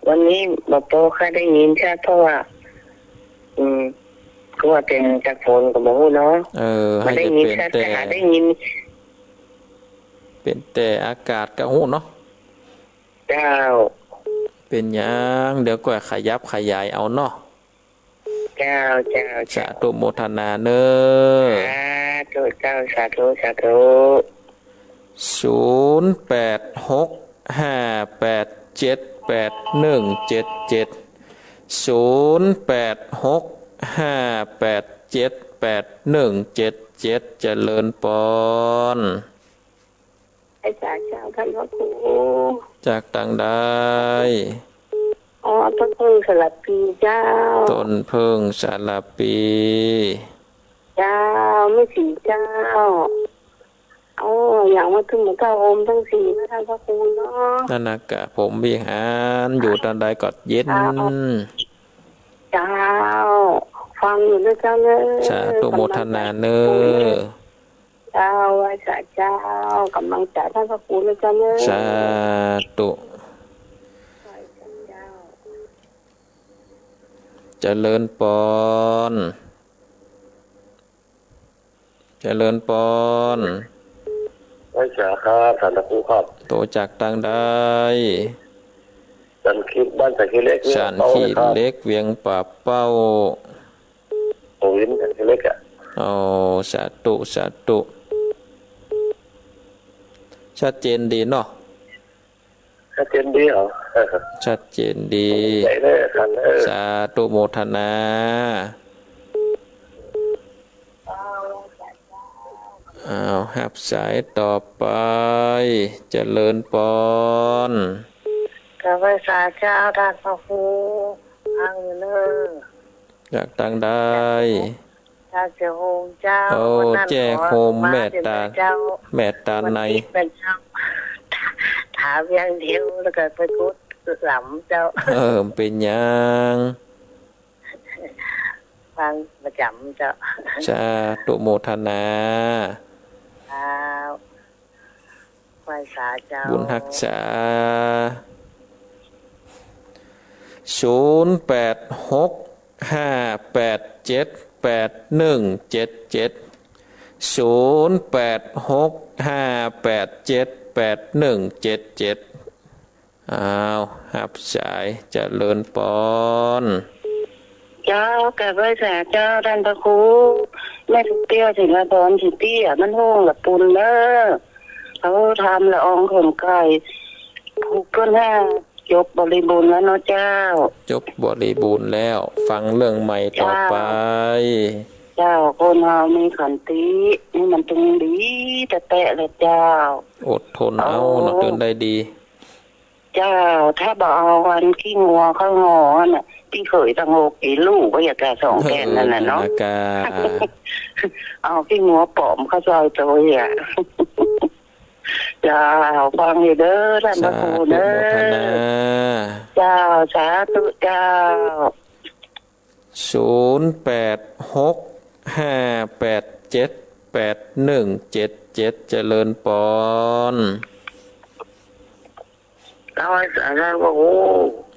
วันนี้บ่ปอข้าได้ยินชัด เพราะว่า อืม คือว่าเป๋นจากฝนก็บ่ฮู้เนาะ เออ บ่ได้ยินชัด หาได้ยิน เป๋นแต่อากาศก็ฮู้เนาะ เจ้า เป๋นหยัง เดี๋ยวก็ขยับขยายเอาเนาะ เจ้า เจ้า เจ้า สาธุโมทนาเน้อ สาธุเจ้า สาธุ สาธุ ศูนย์แปดหกห้าแปดเจ็ดแปดหนึ่งเจ็ดเจ็ด ศูนย์แปดหกห้าแปดเจ็ดแปดหนึ่งเจ็ดเจ็ด เจริญปอน ไหว้สาเจ้าต้านพระครู จากตางใด อ๋อ ต้นเผิ้งสารภีเจ้า ต้นเผิ้งสารภี เจ้า แม่ศรีเจ้า โอ้ อย่างว่าตึงหมู่เจ้าโฮมตึงสี่นะท่านพระครูเนาะ นั่นนะกะ พรหมวิหาร อยู่ตางใดก็เย็น เจ้า เจ้า ฟังอยู่นะเจ้าเนอะ สาธุโมทนาเนอะ เจ้า ไหว้สาเจ้า ก๋ำลังใจ๋ท่านพระครูนะเจ้าเนอะ สาธุ ไหว้สาเจ้า เจริญปอน เจริญปอน ไหว้สาครับ ท่านพระครูครับ โตจากตางใด สันขี้ บ้านสันขี้เหล็ก สันขี้เหล็ก เวียงป่าเป้า โอ้ย สันขี้เหล็กอะ โอ้ สาธุ สาธุ ชัดเจนดีเนาะ ชัดเจนดีเหรอ ชัดเจนดี ใจ๋เลยครับ เออ สาธุโมทนา อ้าว ฮับสายต่อไป เจริญปอน กราบไหว้สาเจ้าท่านพระครู ฟังอยู่เนอะ จากตางใด จากแจ้โฮมเจ้า โอ้ วันนั้น แจ้โฮม ขอมา เมตตา เจ้า เมตตาใน วันนี้เป็นเจ้า ถามอย่างเดียว แล้วก็ไปกดหลำเจ้า เออ เป๋นหยัง ฟังประจ๋ำเจ้า สาธุโมทนา ครับ ไหว้สาเจ้า บุญฮักษา ศูนย์แปดหกห้าแปดเจ็ดแปดหนึ่งเจ็ดเจ็ด ศูนย์แปดหกห้าแปดเจ็ดแปดหนึ่งเจ็ดเจ็ด อ้าว ฮับสาย เจริญปอน เจ้า กราบไหว้สาเจ้าท่านพระครู แม่ทุกเตี้ย ศิลาพร สิตี้อะ มันโฮงละปูนเนอะ เขาทำละอองของไก่ ผูกต้นห้า จบบริบูรณ์แล้วเนาะเจ้า จบบริบูรณ์แล้ว ฟังเรื่องใหม่ต่อไป เจ้า เจ้า คนเฮามีขันติ นี่มันตึงดีแต๊ๆ เลยเจ้า อดทนเอาเนาะ โอ้ ตึงได้ดี เจ้า ถ้าบ่เอาอันขี้งัวเข้าห่อน่ะ ตี้เขยตังหก อีลูกก็อยากจะสองแผ่นนั่นน่ะเนาะ เออ นั่นน่ะกะ เอาขี้งัวป๋อมเข้าซอยโตยอะ เจ้า ฟังอยู่เด้อท่านพระครูเด้อ สาธุโมทนา เจ้า สาธุเจ้า ศูนย์แปดหกห้าแปดเจ็ดแปดหนึ่งเจ็ดเจ็ด เจริญปอน เอาไว้สาระว่า โอ้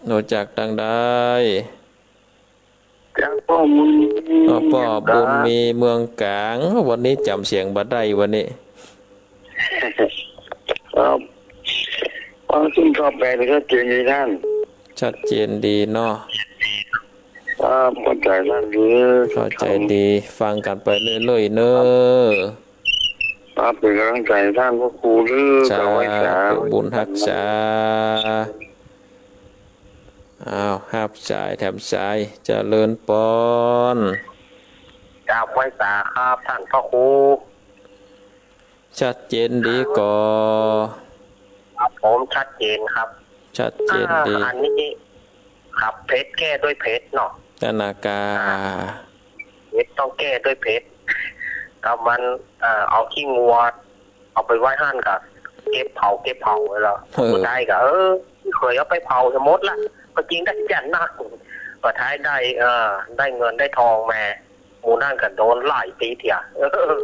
โนจากตางใด จากป้อบุญมี อ๋อ ป้อบุญมีเมืองก๋าง วันนี้จ๋ำเสียงบ่ได้วันนี้ ครับ ฟังซึ่งข้อแปลนี่ชัดเจนดีท่าน ชัดเจนดีเนาะ ครับ เข้าใจ๋ท่านดี เข้าใจ๋ดี ฟังกั๋นไปเรื่อยๆ เนอะ ครับ เป๋นก๋ำลังใจ๋ท่านพระครูเด้อ สาธุ กราบไหว้สา บุญฮักษา อ้าว ฮับสาย แถมสาย เจริญปอน กราบไหว้สาครับท่านพระครู ชัดเจนดีก่อ ครับผม ชัดเจนครับ ชัดเจนดี อ่า อันนี้ ครับ เผ็ดแก้ด้วยเผ็ดเนาะ นั่นน่ะกะ อ่า เผ็ดต้องแก้ด้วยเผ็ด ก็มัน เอ่อ เอาขี้งัว เอาไปไว้หั้นกะ เก็บเผา เก็บเผาไว้แล้ว เออ ผู้ใด๋กะ เออ เขยเอาไปเผาจะหมดละ ก็จริงได้จันนัก ก็ท้ายได้ เอ่อ ได้เงินได้ทองมา หมู่นั่นกะโดนหลายปี๋เถีย เออ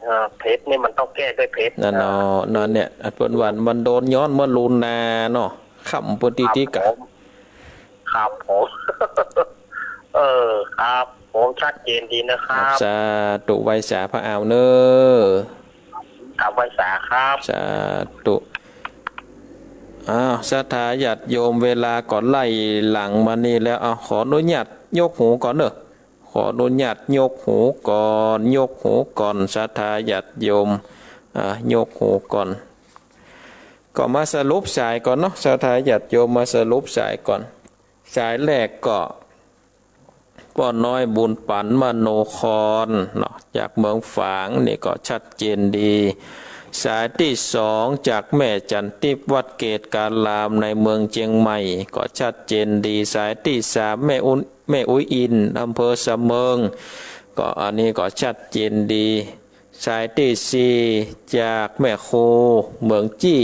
เอ่อ เผ็ดนี่มันต้องแก้ด้วยเผ็ด นั่นเนาะ เออ นั่นเนี่ย เปิ้นว่ามันโดนย้อนเมื่อลูนนาเนาะ ค่ำเปิ้นตี้ตี้กะ ครับผม ครับผม เออ ครับผม ชัดเจนดีนะครับ สาธุ ไหว้สาพระอาวเนอะ ครับ ไหว้สาครับ สาธุ อ้าว ศรัทธาญาติโยม เวลาก็ไล่หลังมานี่แล้ว เอา ขออนุญาตยกหูก่อนเนอะ ขออนุญาตยกหูก่อน ยกหูก่อน ศรัทธาญาติโยม อ่า ยกหูก่อน ก็มาสรุปสายก่อนเนาะ ศรัทธาญาติโยม มาสรุปสายก่อน สายแรกก็ ป้อน้อยบุญปั๋นมโนคอนเนาะ จากเมืองฝาง นี่ก็ชัดเจนดี สายตี้สองจากแม่จันทิพย์วัดเกตการามในเมืองเจียงใหม่ ก็ชัดเจนดี สายตี้สามแม่อุ๊ย แม่อุ๊ยอิน อำเภอสะเมิง ก็อันนี้ก็ชัดเจนดี สายตี้สี่จากแม่ครูเหมิงจี้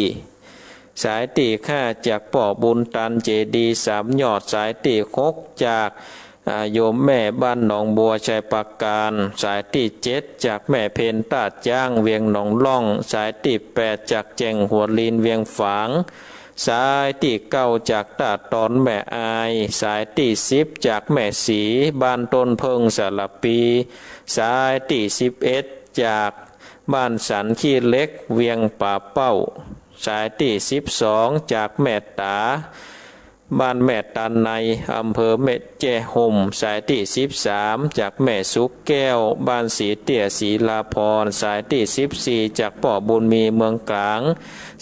สายตี้ห้าจากป้อบุญตันเจดีย์สามยอด สายตี้หกจาก อ่า โยมแม่บ้านหนองบัวชัยปราการ สายตี้เจ็ดจากแม่เพ็ญต้าจ๊างเวียงหนองล่อง สายตี้แปดจากแจ่งหัวลีนเวียงฝาง สายตี้เก้าจากต้าตอนแม่อาย สายตี้สิบจากแม่ศรีบ้านต้นเผิ้งสารภี สายตี้สิบเอ็ดจากบ้านสันขี้เหล็กเวียงป่าเป้า สายตี้สิบสองจากแม่ต๋า บ้านแม่ต๋าในอำเภอแม่แจ่ห่ม สายตี้สิบสามจากแม่สุขแก้วบ้านศรีเตี้ยศรีลาพร สายตี้สิบสี่จากป้อบุญมีเมืองกลาง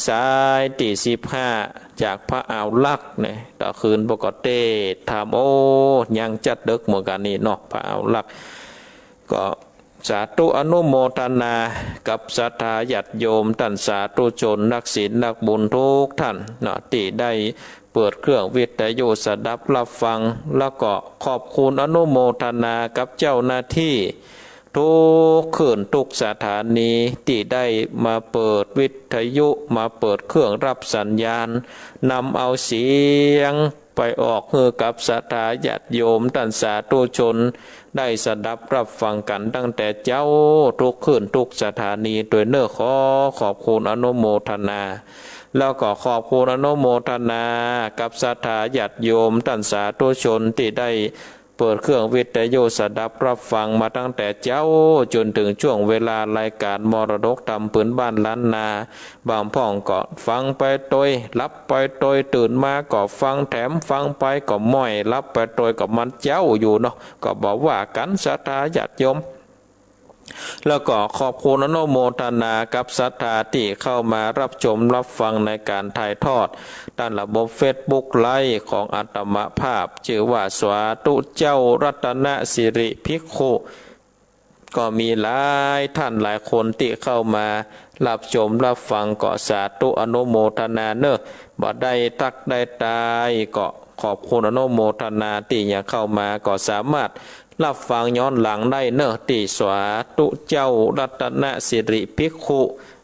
สายตี้สิบห้าจากพระอาวลักษณ์เนี่ย ตะคืนปกติธรรม โอ้ ยังจัดเดิ็กเหมือนกั๋นนี่เนาะ พระอาวลักษณ์ ก็สาธุอนุโมทนากับศรัทธาญาติโยมต้านสาธุชนนักศีลนักบุญทุกท่านเนาะ ตี้ได้เปิดเครื่องวิทยุสดับรับฟัง แล้วก็ขอบคุณอนุโมทนากับเจ้าหน้าตี้ทุกคลื่นทุกสถานีตี้ได้มาเปิดวิทยุ มาเปิดเครื่องรับสัญญาณ นำเอาเสียง ไปออกหื้อกับศรัทธาญาติโยมต้านสาธุชนได้สดับรับฟังกั๋นตั้งแต่เจ๊าทุกคลื่นทุกสถานีตวยเน่อ ขอขอบคุณอนุโมทนา แล้วก็ขอบคุณอนุโมทนากับศรัทธาญาติโยมต้านสาธุชนตี้ได้เปิดเครื่องวิทยุสดับรับฟังมาตั้งแต่เจ๊าจ๋นเถิงช่วงเวลารายก๋านมรดกธรรมปื้นบ้านล้านนา บางพ่องก็ฟังไปตวย หลับไปตวย ตื่นมาก็ฟังแถม ฟังไปก็ม้อย หลับไปตวย ก็มันเจ๊าอยู่เนาะ ก็บ่ว่ากั๋นศรัทธาญาติโยม แล้วก็ขอบคุณอนุโมทนากับศรัทธาตี้เข้ามารับชมรับฟังในก๋านถ่ายทอดต้านระบบเฟซบุ๊กไลฟ์ของอาตมาภาพ จื้อว่าสาธุเจ้ารัตนสิริภิกขุ ก็มีหลายท่านหลายคนตี้เข้ามารับชมรับฟัง ก็สาธุอนุโมทนาเน่อ บ่ได้ตักได้ตาย ก็ขอบคุณอนุโมทนา ตี้ยังเข้ามาก็สามารถรับฟังย้อนหลังได้เน่อ ตี้สาธุเจ้ารัตนสิริภิกขุ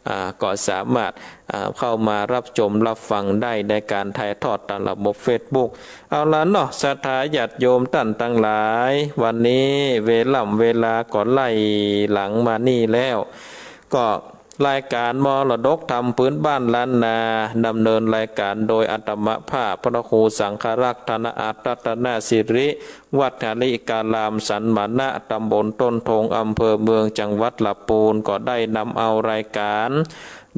อ่า ก็สามารถ อ่า เข้ามารับชมรับฟังได้ในก๋านถ่ายทอดตามระบบเฟซบุ๊ก เอาละเนาะ ศรัทธาญาติโยมต้านตังหลาย วันนี้เวล่ำเวลาก็ไล่หลังมานี่แล้ว ก็รายก๋านมรดกธรรมปื้นบ้านล้านนา ดำเนินรายก๋านโดยอาตมาภาพพระครูสังฆรักษ์ธนอารัตนสิริ วัดหริการามสันมณะ ตำบลต้นทง อำเภอเมือง จังหวัดลำปูน ก็ได้นำเอารายก๋าน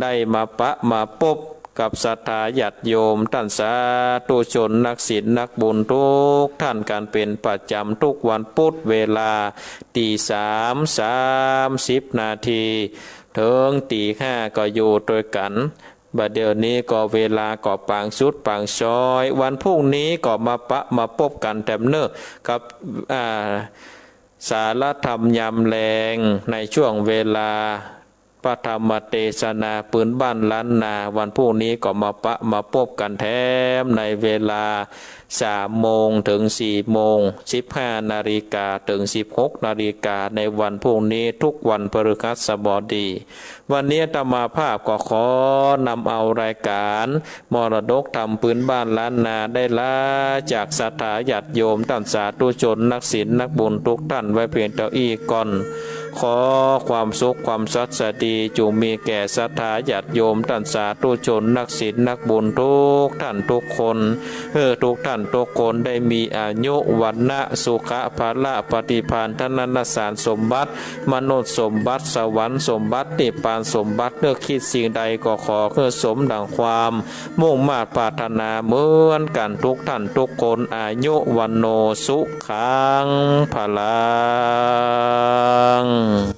ได้มาปะมาปบกับศรัทธาญาติโยมต้านสาธุชนนักศีลนักบุญทุกท่านกั๋นเป๋นประจ๋ำทุกวันปุ๊ด เวลาตีสามสามสิบนาที เถิงตีห้าก็อยู่ตวยกั๋น บ่าเดี่ยวนี้ก็เวลาก็ปางสุดปางซ้อย วันพรุ่งนี้ก็มาปะมาปบกั๋นแถมเน่อ กับ อ่า สาระธรรมยามแลงในช่วงเวลาพระธรรมเตสนาปื้นบ้านล้านนา วันพรุ่งนี้ก็มาปะมาปบกั๋นแถมในเวลาสามโมงเถิงสี่โมง สิบห้านาฬิกาเถิงสิบหกนาฬิกา ในวันพรุ่งนี้ทุกวันพฤหัสบดี วันนี้อาตมาภาพก็ขอนำเอารายก๋าน มรดกธรรมปื้นบ้านล้านนาได้ลาจากศรัทธาญาติโยมต้านสาธุชนนักศีลนักบุญทุกท่านไว้เพียงเต้าอี้ก่อน ขอความสุขความสัตย์สดีจุ่งมีแก่ศรัทธาญาติโยมต้านสาธุชนนักศีลนักบุญทุกท่านทุกคน หื้อทุกท่านทุกคนได้มีอายุ วรรณะ สุขะ พละ ปฏิภาณ ธนสารสมบัติ มนุษย์สมบัติ สวรรค์สมบัติ นิพพานสมบัติ นึกคิดสิ่งใดก็ขอหื้อสมดังความมุ่งมาดปรารถนาเหมือนกั๋นทุกท่านทุกคน อายุ วัณโณ สุขัง พลัง